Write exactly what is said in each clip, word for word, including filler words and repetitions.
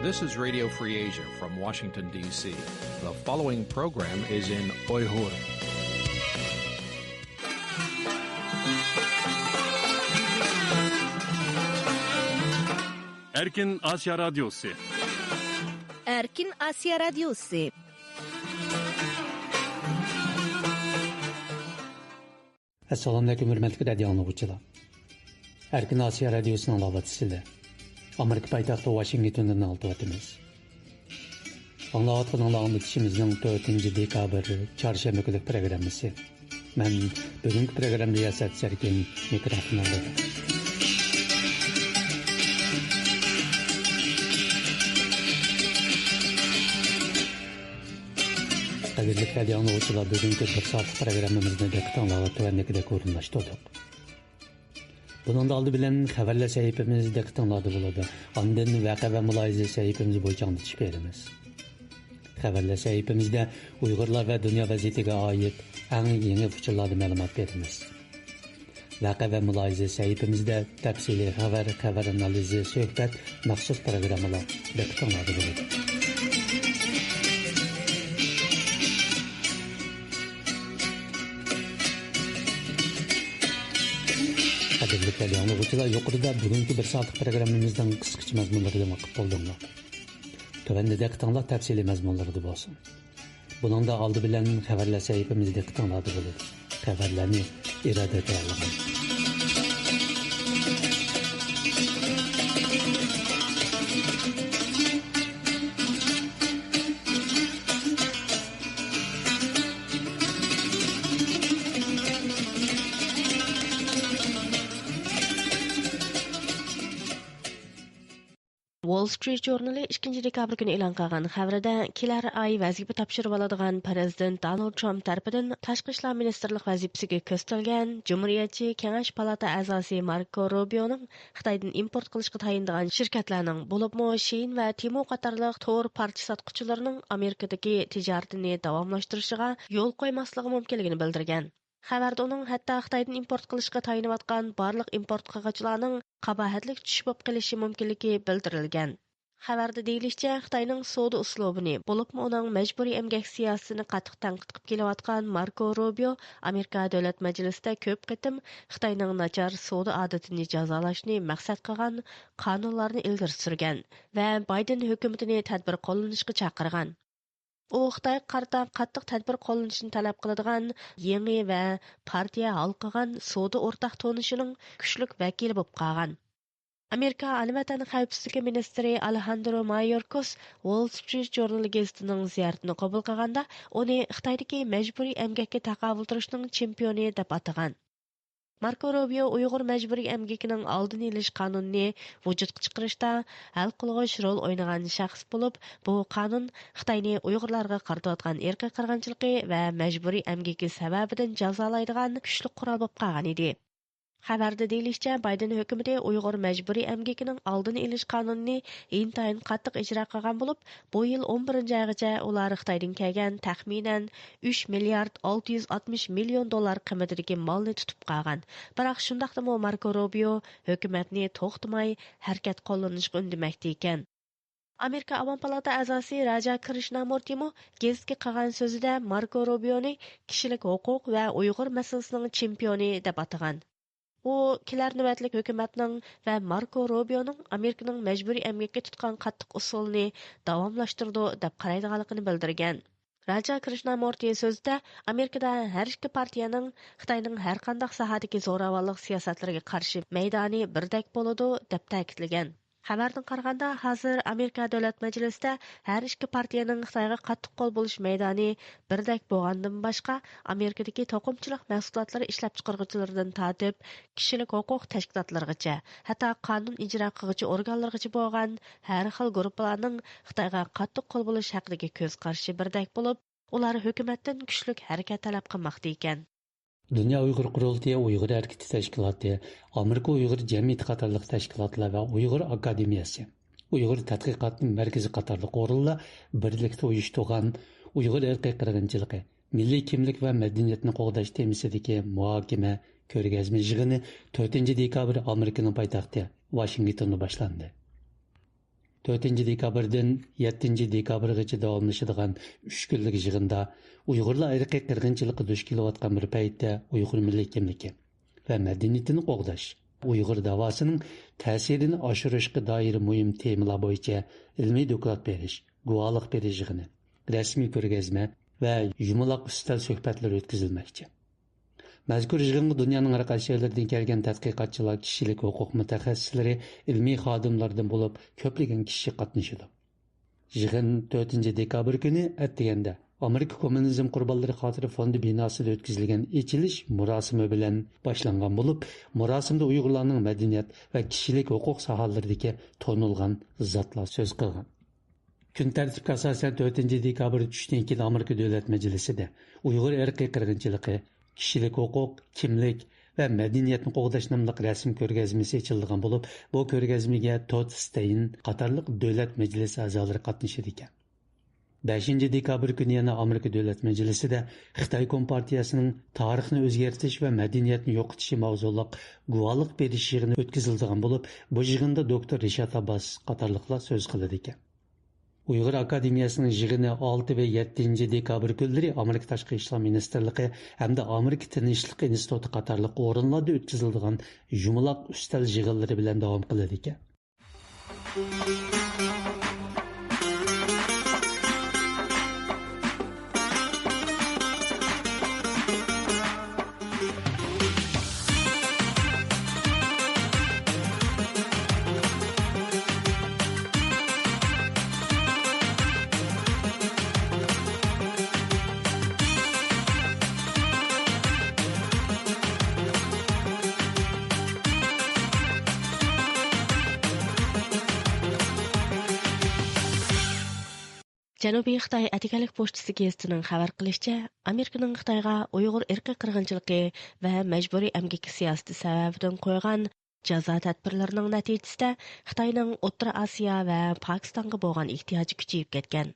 This is Radio Free Asia from Washington, D C. The following program is in Uyghur. ئەركىن ئاسىيا رادىيوسى. ئەركىن ئاسىيا رادىيوسى. ئەسسالامۇئەلەيكۇم، ھۆرمەتلىك رادىيو ئاڭلىغۇچىلار. ئەركىن ئاسىيا رادىيوسىنى ئاڭلاۋاتىسىلەر. ئامېرىكا پايتەختى ۋاشىنگتوندىن ئاڭلىتىۋاتىمىز. ئاڭلاۋاتقىنىڭلار ئاڭلىتىشىمىزنىڭ تۆتىنچى دېكابىر چارشەنبە كۈنلۈك پروگراممىسى. مەن بۈگۈنكى پروگرامما رىياسەتچىسى ئەركىن مىكروفون ئالدىدا. قەدىرلىك رادىيو ئاڭلىغۇچىلار، بۈگۈنكى بىر سائەتلىك پروگراممىمىزنى دىققىتىڭلارغا تۆۋەندىكىدەك ئورۇنلاشتۇردۇق. بۇنىڭدا ئالدى بىلەن خەۋەرلەر سەھىپىمىز دىققىتىڭلاردا بولىدۇ. ئاندىن ۋەقە ۋە مۇلاھىزە سەھىپىمىز بويىچە ئاڭلىتىش بېرىمىز. خەۋەرلەر سەھىپىمىزدە ئۇيغۇرلار ۋە دۇنيا ۋەزىيىتىگە ئائىت ئەڭ يېڭى ئۇچۇرلاردا مەلۇمات بېرىمىز. ۋەقە ۋە مۇلاھىزە سەھىپىمىزدە تەپسىلىي خەۋەر، خەۋەر ئانالىزى، سۆھبەت، مەخسۇس پروگراممىلار دىققىتىڭلاردا بولىدۇ. قەدىرلىك رادىيو ئاڭلىغۇچىلار، يۇقىرىدا بۈگۈنكى بىر سائەتلىك پروگراممىمىزنىڭ قىسقىچە مەزمۇنلىرىدىن ۋاقىپ بولدۇڭلار. تۆۋەندە دىققىتىڭلار تەپسىلىي مەزمۇنلىرىدا بولسۇن. بۇنىڭدا ئالدى بىلەن خەۋەرلەر سەھىپىمىز دىققىتىڭلاردا بولىدۇ. خەۋەرلەرنى ئىرادە تەييارلىغان. ۋول سترىت ژۇرنىلى ئىككىنچى دېكابىر كۈنى ئېلان قىلغان خەۋىرىدە، كېلەر ئاي ۋەزىپە تاپشۇرۇۋالىدىغان پىرېزىدېنت دونالد ترامپ تەرىپىدىن تاشقى ئىشلار مىنىستىرلىق ۋەزىپىسىگە كۆرسىتىلگەن جۇمھۇرىيەتچى كېڭەش پالاتا ئەزاسى ماركو روبىيونىڭ خىتايدىن ئىمپورت قىلىشقا تايىنىدىغان شىركەتلەرنىڭ، بولۇپمۇ شېيىن ۋە تېمۇ قاتارلىق تور پارچە ساتقۇچىلىرىنىڭ ئامېرىكىدىكى تىجارىتىنى داۋاملاشتۇرۇشىغا يول قويماسلىقى مۇمكىنلىكىنى بىلدۈرگەن. خەۋەردە ئۇنىڭ ھەتتا خىتايدىن ئىمپورت قىلىشقا تايىنىۋاتقان بارلىق ئىمپورت قىلغۇچىلارنىڭ قاباھەتلىك چۈش بولۇپ قېلىشى مۇمكىنلىكى بىلدۈرۈلگەن. خەۋەردە دېيىلىشىچە، خىتاينىڭ سودا ئۇسلۇبىنى، بولۇپمۇ ئۇنىڭ مەجبۇرىي ئەمگەك سىياسىتىنى قاتتىق تەنقىد قىلىپ كېلىۋاتقان ماركو روبىيو ئامېرىكا دۆلەت مەجلىسىدە كۆپ قېتىم خىتاينىڭ ناچار سودا ئادىتىنى جازالاشنى مەقسەت قىلغان قانۇنلارنى ئىلگىرى سۈرگەن ۋە بايدېن ھۆكۈمىتىنى تەدبىر قوللىنىشقا چاقىرغان. ئۇ خىتايغا قارىتا قاتتىق تەدبىر قوللىنىشنى تەلەپ قىلىدىغان يېڭى ۋە پارتىيە ھالقىغان سودا ئورتاق تونۇشىنىڭ كۈچلۈك ۋەكىلى بولۇپ قالغان. ئامېرىكا ئانا ۋەتەن خەۋپسىزلىكى مىنىستىرى ئالېھاندرو مايوركوس ۋول سترىت ژۇرنىلى گېزىتىنىڭ زىيارىتىنى قوبۇل قىلغاندا، ئۇنى خىتايدىكى مەجبۇرىي ئەمگەككە تاقابىل تۇرۇشنىڭ چېمپىيونى دەپ ئاتىغان. ماركو روبىيو ئۇيغۇر مەجبۇرىي ئەمگىكىنىڭ ئالدىنى ئېلىش قانۇنىنى ۋۇجۇدقا چىقىرىشتا ھەل قىلغۇچ رول ئوينىغان شەخس بولۇپ، بۇ قانۇن خىتاينى ئۇيغۇرلارغا قارىتىۋاتقان ئىرقىي قىرغىنچىلىقى ۋە مەجبۇرىي ئەمگىكى سەۋەبىدىن جازالايدىغان كۈچلۈك قورال بولۇپ قالغان ئىدى. خەۋەردە دېيىلىشىچە، بايدېن ھۆكۈمىتى ئۇيغۇر مەجبۇرىي ئەمگىكىنىڭ ئالدىنى ئېلىش قانۇنىنى ئىنتايىن قاتتىق ئىجرا قىلغان بولۇپ، بۇ يىل ئون بىرىنچى ئايغىچە ئۇلار خىتايدىن كەلگەن تەخمىنەن ئۈچ مىليارد ئالتە يۈز ئاتمىش مىليون دوللار قىممىتىدىكى مالنى تۇتۇپ قالغان. بىراق شۇنداقتىمۇ ماركو روبىيو ھۆكۈمەتنى توختىماي ھەرىكەت قوللىنىشقا ئۈندىمەكتە ئىكەن. ئامېرىكا ئاۋام پالاتا ئەزاسى راجا كرىشنامۇرتىمۇ گېزىتكە قىلغان سۆزىدە ماركو روبىيونى كىشىلىك ھوقۇق ۋە ئۇيغۇر مەسىلىسىنىڭ چېمپىيونى دەپ ئاتىغان. ئۇ كېلەر نۆۋەتلىك ھۆكۈمەتنىڭ ۋە ماركو روبىيونىڭ ئامېرىكىنىڭ مەجبۇرىي ئەمگەككە تۇتقان قاتتىق ئۇسۇلىنى داۋاملاشتۇرىدۇ، دەپ قارايدىغانلىقىنى بىلدۈرگەن. راجا كرىشنامورتى سۆزىدە، ئامېرىكىدا ھەر ئىككى پارتىيەنىڭ خىتاينىڭ ھەر قانداق ساھەدىكى زوراۋانلىق سىياسەتلىرىگە قارشى مەيدانى بىردەك بولىدۇ، دەپ تەكىتلىگەن. خەۋەردىن قارىغاندا، ھازىر ئامېرىكا دۆلەت مەجلىسىدە ھەر ئىككى پارتىيەنىڭ خىتايغا قاتتىق قول بولۇش مەيدانى بىردەك بولغاندىن باشقا، ئامېرىكىدىكى توقۇمىچىلىق مەھسۇلاتلىرى ئىشلەپچىقارغۇچىلىرىدىن تارتىپ، كىشىلىك ھوقۇق تەشكىلاتلىرىغىچە، ھەتتا قانۇن ئىجرا قىلغۇچى ئورگانلىرىغىچە بولغان ھەر خىل گۇرۇپپىلارنىڭ خىتايغا قاتتىق قول بولۇش ھەققىدىكى كۆز قارىشى بىردەك بولۇپ، ئۇلار ھۆكۈمەتتىن كۈچلۈك ھەرىكەت تەلەپ قىلماقتا ئىكەن. دۇنيا ئۇيغۇر قۇرۇلتىيى، ئۇيغۇر ھەرىكىتى تەشكىلاتى، ئامېرىكا ئۇيغۇر جەمئىيىتى قاتارلىق تەشكىلاتلار ۋە ئۇيغۇر ئاكادېمىيەسى، ئۇيغۇر تەتقىقات مەركىزى قاتارلىق ئورۇنلار بىرلىكتە ئۇيۇشتۇرغان ئۇيغۇر ئىرقىي قىرغىنچىلىقى، مىللىي كىملىك ۋە مەدەنىيەتنى قوغداش تېمىسىدىكى مۇھاكىمە، كۆرگەزمە يىغىنى تۆتىنچى دېكابىر ئامېرىكىنىڭ پايتەختى ۋاشىنگتوندا باشلاندى. تۆتىنچى دېكابىردىن يەتتىنچى دېكابىرغىچە داۋاملىشىدىغان ئۈچ كۈنلۈك يىغىندا ئۇيغۇرلار ئىرقىي قىرغىنچىلىققا دۇچ كېلىۋاتقان بىر پەيتتە ئۇيغۇر مىللىي كىملىكى ۋە مەدەنىيىتىنى قوغداش، ئۇيغۇر داۋاسىنىڭ تەسىرىنى ئاشۇرۇشقا دائىر مۇھىم تېمىلار بويىچە ئىلمىي دوكلات بېرىش، گۇۋاھلىق بېرىش يىغىنى، رەسمىي كۆرگەزمە ۋە يۇمىلاق ئۈستەل سۆھبەتلىرى ئۆتكۈزۈلمەكچى. مەزكۇر يىغىنغا دۇنيانىڭ ھەر قايسى يەرلىرىدىن كەلگەن تەتقىقاتچىلار، كىشىلىك ھوقۇق مۇتەخەسسىسلىرى، ئىلمىي خادىملاردىن بولۇپ كۆپلىگەن كىشى قاتنىشىدۇ. يىغىن تۆتىنچى دېكابىر كۈنى ئەتىگەندە ئامېرىكا كوممۇنىزم قۇربانلىرى خاتىرە فوندى بىناسىدا ئۆتكۈزۈلگەن ئېچىلىش مۇراسىمى بىلەن باشلانغان بولۇپ، مۇراسىمدا ئۇيغۇرلارنىڭ مەدەنىيەت ۋە كىشىلىك ھوقۇق ساھەلىرىدىكى تونۇلغان زاتلار سۆز قىلغان. كۈن تەرتىپكە ئاساسەن، تۆتىنچى دېكابىر چۈشتىن كېيىن ئامېرىكا دۆلەت مەجلىسىدە ئۇيغۇر ئىرقىي قىرغىنچىلىقى، كىشىلىك ھوقۇق، كىملىك ۋە مەدەنىيەتنى قوغداش ناملىق رەسىم كۆرگەزمىسى ئېچىلىدىغان بولۇپ، بۇ كۆرگەزمىگە تود ستەين قاتارلىق دۆلەت مەجلىسى ئەزالىرى قاتنىشىدىكەن. بەشىنچى دېكابىر كۈنى يەنە ئامېرىكا دۆلەت مەجلىسىدە خىتاي كومپارتىيەسىنىڭ تارىخنى ئۆزگەرتىش ۋە مەدەنىيەتنى يوقىتىشى ماۋزۇلۇق گۇۋاھلىق بېرىش يىغىنى ئۆتكۈزۈلىدىغان بولۇپ، بۇ يىغىندا دوكتور رىشات ئابباس قاتارلىقلار سۆز قىلىدىكەن. ئۇيغۇر ئاكادېمىيەسىنىڭ يىغىنى ئالتە ۋە يەتتىنچى دېكابىر كۈنلىرى ئامېرىكا تاشقى ئىشلار مىنىستىرلىقى ھەمدە ئامېرىكا تىنچلىق ئىنستىتۇتى قاتارلىق ئورۇنلاردا ئۆتكۈزۈلىدىغان يۇمىلاق ئۈستەل يىغىنلىرى بىلەن داۋام قىلىدىكەن. جەنۇبىي خىتاي ئەتىگەنلىك پوچتىسى گېزىتىنىڭ خەۋەر قىلىشىچە، ئامېرىكىنىڭ خىتايغا ئۇيغۇر ئىرقىي قىرغىنچىلىقى ۋە مەجبۇرىي ئەمگىكى سىياسىتى سەۋەبىدىن قويغان جازا تەدبىرلىرىنىڭ نەتىجىسىدە خىتاينىڭ ئوتتۇرا ئاسىيا ۋە پاكىستانغا بولغان ئېھتىياجى كۈچىيىپ كەتكەن.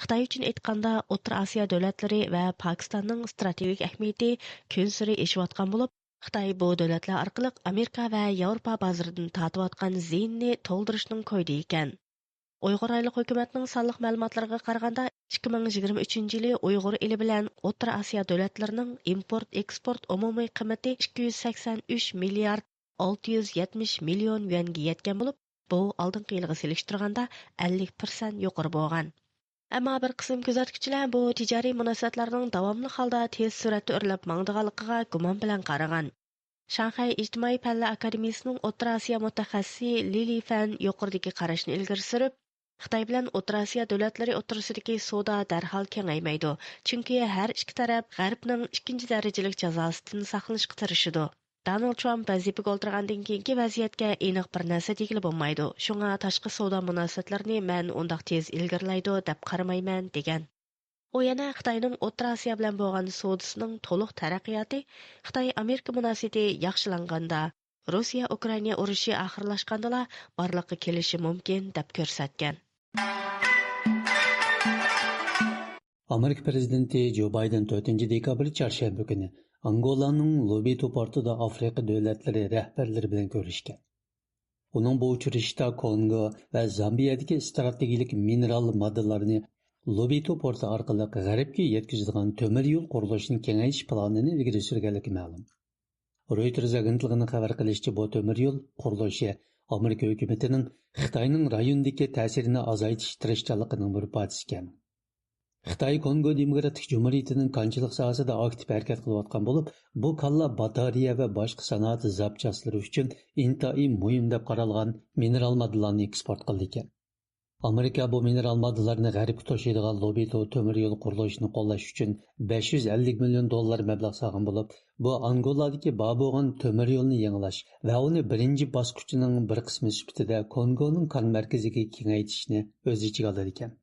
خىتاي ئۈچۈن ئېيتقاندا، ئوتتۇرا ئاسىيا دۆلەتلىرى ۋە پاكىستاننىڭ ئىستراتېگىك ئەھمىيىتى كۈنسېرى ئېشىۋاتقان بولۇپ، خىتاي بۇ دۆلەتلەر ئارقىلىق ئامېرىكا ۋە ياۋروپا بازىرىدىن تارتىۋاتقان زىيىنىنى تولدۇرۇشنىڭ كويىدا ئىكەن. ئۇيغۇر ئايلىق ھۆكۈمەتنىڭ سانلىق مەلۇماتلىرىغا قارىغاندا، ئىككى مىڭ يىگىرمە ئۈچىنچى يىلى ئۇيغۇر ئېلى بىلەن ئوتتۇرا ئاسىيا دۆلەتلىرىنىڭ ئىمپورت ئېكسپورت ئومۇمىي قىممىتى ئىككى يۈز سەكسەن ئۈچ مىليارد ئالتە يۈز يەتمىش مىليون يۈەنگە يەتكەن بولۇپ، بۇ ئالدىنقى يىلغا سېلىشتۇرغاندا ئەللىك پىرسەنت يۇقىرى بولغان. ئەمما بىر قىسىم كۆزەتكۈچىلەر بۇ تىجارىي مۇناسىۋەتلەرنىڭ داۋاملىق ھالدا تېز سۈرئەتتە ئۆرلەپ ماڭىدىغانلىقىغا گۇمان بىلەن قارىغان. شاڭخەي ئىجتىمائىي پەنلەر ئاكادېمىيىسىنىڭ ئوتتۇرا ئاسىيا مۇتەخەسسىسى لى لىفەن يۇقىرىدىكى قاراشنى ئىلگىرى سۈرۈپ، خىتاي بىلەن ئوتتۇرا ئاسىيا دۆلەتلىرى ئوتتۇرىسىدىكى سودا دەرھال كېڭەيمەيدۇ، چۈنكى ھەر ئىككى تەرەپ غەربنىڭ ئىككىنچى دەرىجىلىك جازاسىدىن ساقلىنىشقا تىرىشىدۇ. دونالد ترامپ ۋەزىپىگە ئولتۇرغاندىن كېيىنكى ۋەزىيەتكە ئېنىق بىر نەرسە دېگىلى بولمايدۇ، شۇڭا تاشقى سودا مۇناسىۋەتلىرىنى مەن ئۇنداق تېز ئىلگىرىلەيدۇ دەپ قارىمايمەن، دېگەن. ئۇ يەنە خىتاينىڭ ئوتتۇرا ئاسىيا بىلەن بولغان سودىسىنىڭ تولۇق تەرەققىياتى خىتاي ئامېرىكا مۇناسىۋىتى ياخشىلانغاندا، روسىيە ئۇكرائىنا ئۇرۇشى ئاخىرلاشقاندىلا بارلىققا كېلىشى مۇمكىن، دەپ كۆرسەتكەن. ئامېرىكا پىرېزىدېنتى جو بايدېن تۆتىنچى دېكابىر چارشەنبە كۈنى ئانگولانىڭ لوبىتو پورتىدا ئافرىقا دۆلەتلىرى رەھبەرلىرى بىلەن كۆرۈشكەن. ئۇنىڭ بۇ ئۇچرىشىشتا كونگو ۋە زامبىيەدىكى ئىستراتېگىيەلىك مىنېرال ماددىلارنى لوبىتو پورتى ئارقىلىق غەربكە يەتكۈزىدىغان تۆمۈر يول قۇرۇلۇشىنى كېڭەيتىش پىلانىنى ئىلگىرى سۈرگەنلىكى مەلۇم. رويتېرز ئاگېنتلىقىنىڭ خەۋەر قىلىشىچە، بۇ تۆمۈر يول قۇرۇلۇشى ئامېرىكا ھۆكۈمىتىنىڭ خىتاينىڭ رايوندىكى تەسىرىنى ئازايتىش تىرىشچانلىقىنىڭ بىر پارچىسى ئىكەن. خىتاي كونگو دېموكراتىك جۇمھۇرىيىتىنىڭ كانچىلىق ساھەسىدە ئاكتىپ ھەرىكەت قىلىۋاتقان بولۇپ، بۇ كانلا باتارېيە ۋە باشقا سانائەت زاپچاسلىرى ئۈچۈن ئىنتايىن مۇھىم دەپ قارالغان مىنېرال ماددىلارنى ئېكسپورت قىلىدىكەن. ئامېرىكا بۇ مىنېرال ماددىلارنى غەربكە توشۇيدىغان لوبىتو تۆمۈر يول قۇرۇلۇشىنى قوللاش ئۈچۈن بەش يۈز ئەللىك مىليون دوللار مەبلەغ سالغان بولۇپ، بۇ ئانگولادىكى بار بولغان تۆمۈر يولنى يېڭىلاش ۋە ئۇنى بىرىنچى باسقۇچىنىڭ بىر قىسمى سۈپىتىدە كونگونىڭ كان مەركىزىگە كېڭەيتىشنى ئۆز ئىچىگە ئالىدىكەن.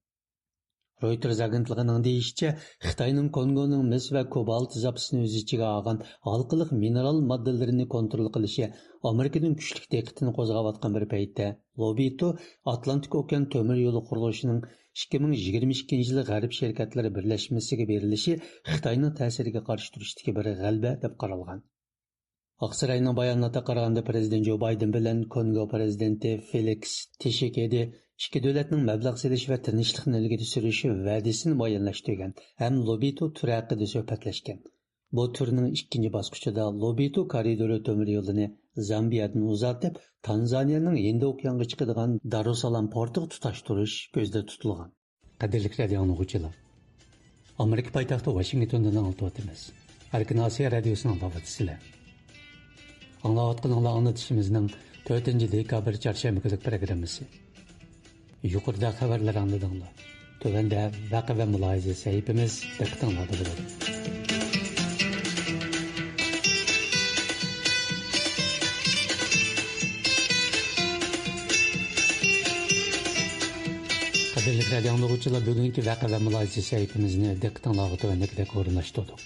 رويتېرز ئاگېنتلىقىنىڭ دېيىشىچە، خىتاينىڭ كونگونىڭ مىس ۋە كوبالت زاپىسىنى ئۆز ئىچىگە ئالغان ھالقىلىق مىنېرال ماددىلىرىنى كونترول قىلىشى ئامېرىكىنىڭ كۈچلۈك دىققىتىنى قوزغاۋاتقان بىر پەيتتە، لوبىتو ئاتلانتىك ئوكيان تۆمۈر يولى قۇرۇلۇشىنىڭ ئىككى مىڭ يىگىرمە ئىككىنچى يىلى غەرب شىركەتلىرى بىرلەشمىسىگە بېرىلىشى خىتاينىڭ تەسىرىگە قارشى تۇرۇشتىكى بىر غەلىبە دەپ قارالغان. ئاقساراينىڭ باياناتىغا قارىغاندا، پىرېزىدېنت جو بايدېن بىلەن كونگو پىرېزىدېنتى فېلىكس تشىسېكېدى ئىككى دۆلەتنىڭ مەبلەغ سېلىش ۋە تىنچلىقنى ئىلگىرى سۈرۈش ۋەدىسىنى بايانلاشتۇرغان ھەم لوبىتو تۈرى ھەققىدە سۆھبەتلەشكەن. بۇ تۈرنىڭ ئىككىنچى باسقۇچىدا لوبىتو كارىدورى تۆمۈر يولىنى زامبىيەدىن ئۇزارتىپ، تانزانىيەنىڭ ھىندى ئوكيانغا چىقىدىغان دارۇسالام پورتىغا تۇتاشتۇرۇش كۆزدە تۇتۇلغان. قەدىرلىك رادىئو ئاڭلىغۇچىلار، ئامېرىكا پايتەختى ۋاشىنگتوندىن ئاڭلىتىۋاتىمىز. ئەركىن ئاسىيا رادىيوسىنى ئاڭلاۋاتىسىلەر. ئاڭلاۋاتقىنىڭلار ئاڭلىتىشىمىزنىڭ تۆتىنچى دېكابىر چارشەنبە كۈنلۈك پروگراممىسى. يۇقىرىدا خەۋەرلەر ئاڭلىدىڭلار. تۆۋەندە ۋەقە ۋە مۇلاھىزە سەھىپىمىز دىققىتىڭلاردا بولىدۇ. قەدىرلىك رادىئو ئاڭلىغۇچىلار، بۈگۈنكى ۋەقە ۋە مۇلاھىزە سەھىپىمىزنى دىققىتىڭلارغا تۆۋەندىكىدەك ئورۇنلاشتۇردۇق.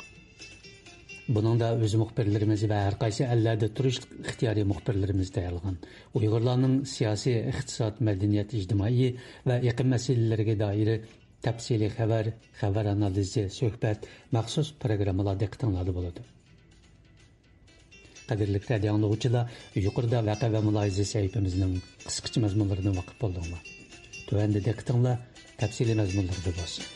بۇنىڭدا ئۆز مۇخبىرلىرىمىز ۋە ھەر قايسى ئەللەردە تۇرۇشلۇق ئىختىيارىي مۇخبىرلىرىمىز تەييارلىغان ئۇيغۇرلارنىڭ سىياسىي، ئىقتىساد، مەدەنىيەت، ئىجتىمائىي ۋە ئېقىم مەسىلىلىرىگە دائىر تەپسىلىي خەۋەر، خەۋەر ئانالىزى، سۆھبەت، مەخسۇس پروگراممىلار دىققىتىڭلاردا بولىدۇ. قەدىرلىك رادىئو ئاڭلىغۇچىلار، يۇقىرىدا ۋەقە ۋە مۇلاھىزە سەھىپىمىزنىڭ قىسقىچە مەزمۇنلىرىدىن ۋاقىپ بولدۇڭلار. تۆۋەندە دىققىتىڭلار تەپسىلىي مەزمۇنلىرىدا بولسۇن.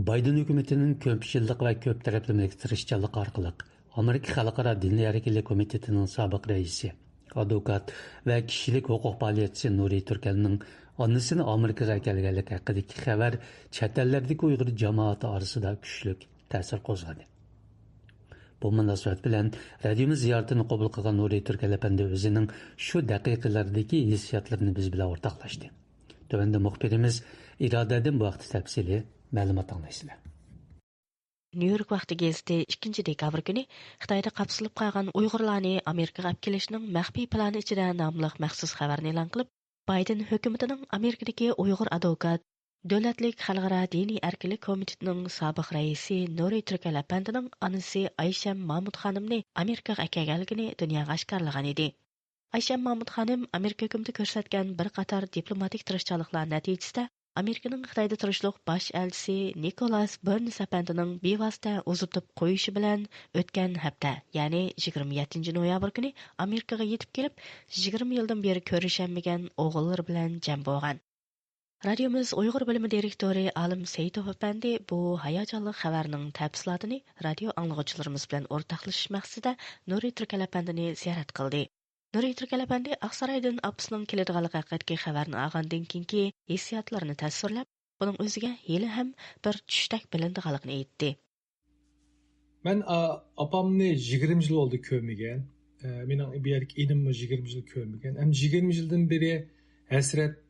بايدېن ھۆكۈمىتىنىڭ كۆپ يىللىق ۋە كۆپ تەرەپلىمىلىك تىرىشچانلىقى ئارقىلىق ئامېرىكا خەلقئارا دىنىي ئەركىنلىك كومىتېتىنىڭ سابىق رەئىسى، ئادۋوكات ۋە كىشىلىك ھوقۇق پائالىيەتچىسى نۇرى تۈركەلنىڭ ئانىسىنى ئامېرىكىغا ئەكەلگەنلىكى ھەققىدىكى خەۋەر چەت ئەللەردىكى ئۇيغۇر جامائىتى ئارىسىدا كۈچلۈك تەسىر قوزغىدى. بۇ مۇناسىۋەت بىلەن رادىيومىز زىيارىتىنى قوبۇل قىلغان نۇرى تۈركەل ئەپەندى ئۆزىنىڭ شۇ دەقىقىلەردىكى ھېسسىياتلىرىنى بىز بىلەن ئورتاقلاشتى. تۆۋەندە مۇخبىرىمىز ئىرادەدىن بۇ ھەقتە تەپسىلىي مەلۇمات ئاڭلايسىلەر. نيۇ يورك ۋاقتى گېزىتى ئىككىنچى دېكابىر كۈنى خىتايدا قاپسىلىپ قالغان ئۇيغۇرلارنى ئامېرىكىغا ئەپ كېلىشنىڭ مەخپىي پىلانى ئىچىدە ناملىق مەخسۇس خەۋەرنى ئېلان قىلىپ، بايدېن ھۆكۈمىتىنىڭ ئامېرىكىدىكى ئۇيغۇر ئادۋوكات، دۆلەتلىك خەلقئارا دىنىي ئەركىنلىك كومىتېتىنىڭ سابىق رەئىسى نۇرى تۈركەل ئەپەندىنىڭ ئانىسى ئايشەم مامۇت خانىمنى ئامېرىكىغا ئەكەلگەنلىكىنى دۇنياغا ئاشكارىلىغان ئىدى. ئايشەم مامۇت خانىم ئامېرىكا ھۆكۈمىتى كۆرسەتكەن بىر قاتار دىپلوماتىك تىرىشچانلىقلار نەتىجىسىدە، ئامېرىكىنىڭ خىتايدا تۇرۇشلۇق باش ئەلچىسى نىكولاس بېرنس ئەپەندىنىڭ بىۋاسىتە ئۇزىتىپ قويۇشى بىلەن، ئۆتكەن ھەپتە، يەنى يىگىرمە يەتتىنچى نويابىر كۈنى ئامېرىكىغا يېتىپ كېلىپ، يىگىرمە يىلدىن بېرى كۆرۈشەلمىگەن ئوغۇللىرى بىلەن جەم بولغان. رادىيومىز ئۇيغۇر بۆلۈمى دىرېكتورى ئالىم سېيىتوف ئەپەندى بۇ ھاياجانلىق خەۋەرنىڭ تەپسىلاتىنى رادىيو ئاڭلىغۇچىلىرىمىز بىلەن ئورتاقلىشىش مەقسىتىدە نۇرى تۈركەل ئەپەندىنى زىيارەت قىلدى. نۇرى تۈركەل ئەپەندى ئاقسارايدىن ئاپىسىنىڭ كېلىدىغانلىقى ھەققىدىكى خەۋەرنى ئالغاندىن كېيىنكى ھېسسىياتلىرىنى تەسۋىرلەپ، بۇنىڭ ئۆزىگە ھېلىھەم بىر چۈشتەك بىلىنىدىغانلىقىنى ئېيتتى. مەن، ئا، ئاپامنى يىگىرمە يىل بولدى كۆرمىگەن. ئە، مېنىڭ بۇ يەردىكى ئىنىممۇ يىگىرمە يىل كۆرمىگەن. ھەم يىگىرمە يىلدىن بېرى ھەسرەت،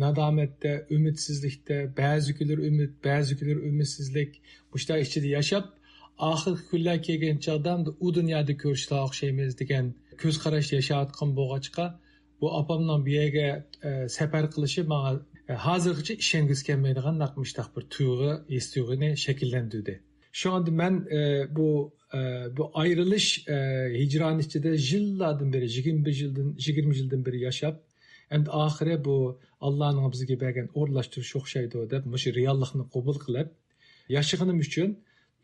نادامەتتە، ئۈمىدسىزلىكتە، بەزى كۈنلىرى ئۈمىد، بەزى كۈنلىرى ئۈمىدسىزلىك، مۇشۇنداق ئىچىدە ياشاپ، ئاخىرقى كۈنلەر كەلگەن چاغدا ئۇ دۇنيادا كۆرۈشىدىغان ئوخشايمىز دېگەن كۆز قاراشتا ياشاۋاتقان بولغاچقا، بۇ ئاپامنىڭ بۇ يەرگە، ئە، سەپەر قىلىشى ماڭا، ئە، ھازىرغىچە ئىشەنگۈسى كەلمەيدىغان نەق مۇشۇنداق بىر تۇيغۇ، ھېس تۇيغۇنى شەكىللەندۈردى. شۇڭا مەن، ئە، بۇ، ئە، بۇ ئايرىلىش، ئە، ھىجران ئىچىدە يىللاردىن بېرى، يىگىرمە بىر يىلدىن، يىگىرمە يىلدىن بېرى ياشاپ، ئەمدى ئاخىرى بۇ ئاللانىڭ بىزگە بەرگەن ئورۇنلاشتۇرۇشى ئوخشايدۇ دەپ، مۇشۇ رېئاللىقنى قوبۇل قىلىپ ياشىغىنىم ئۈچۈن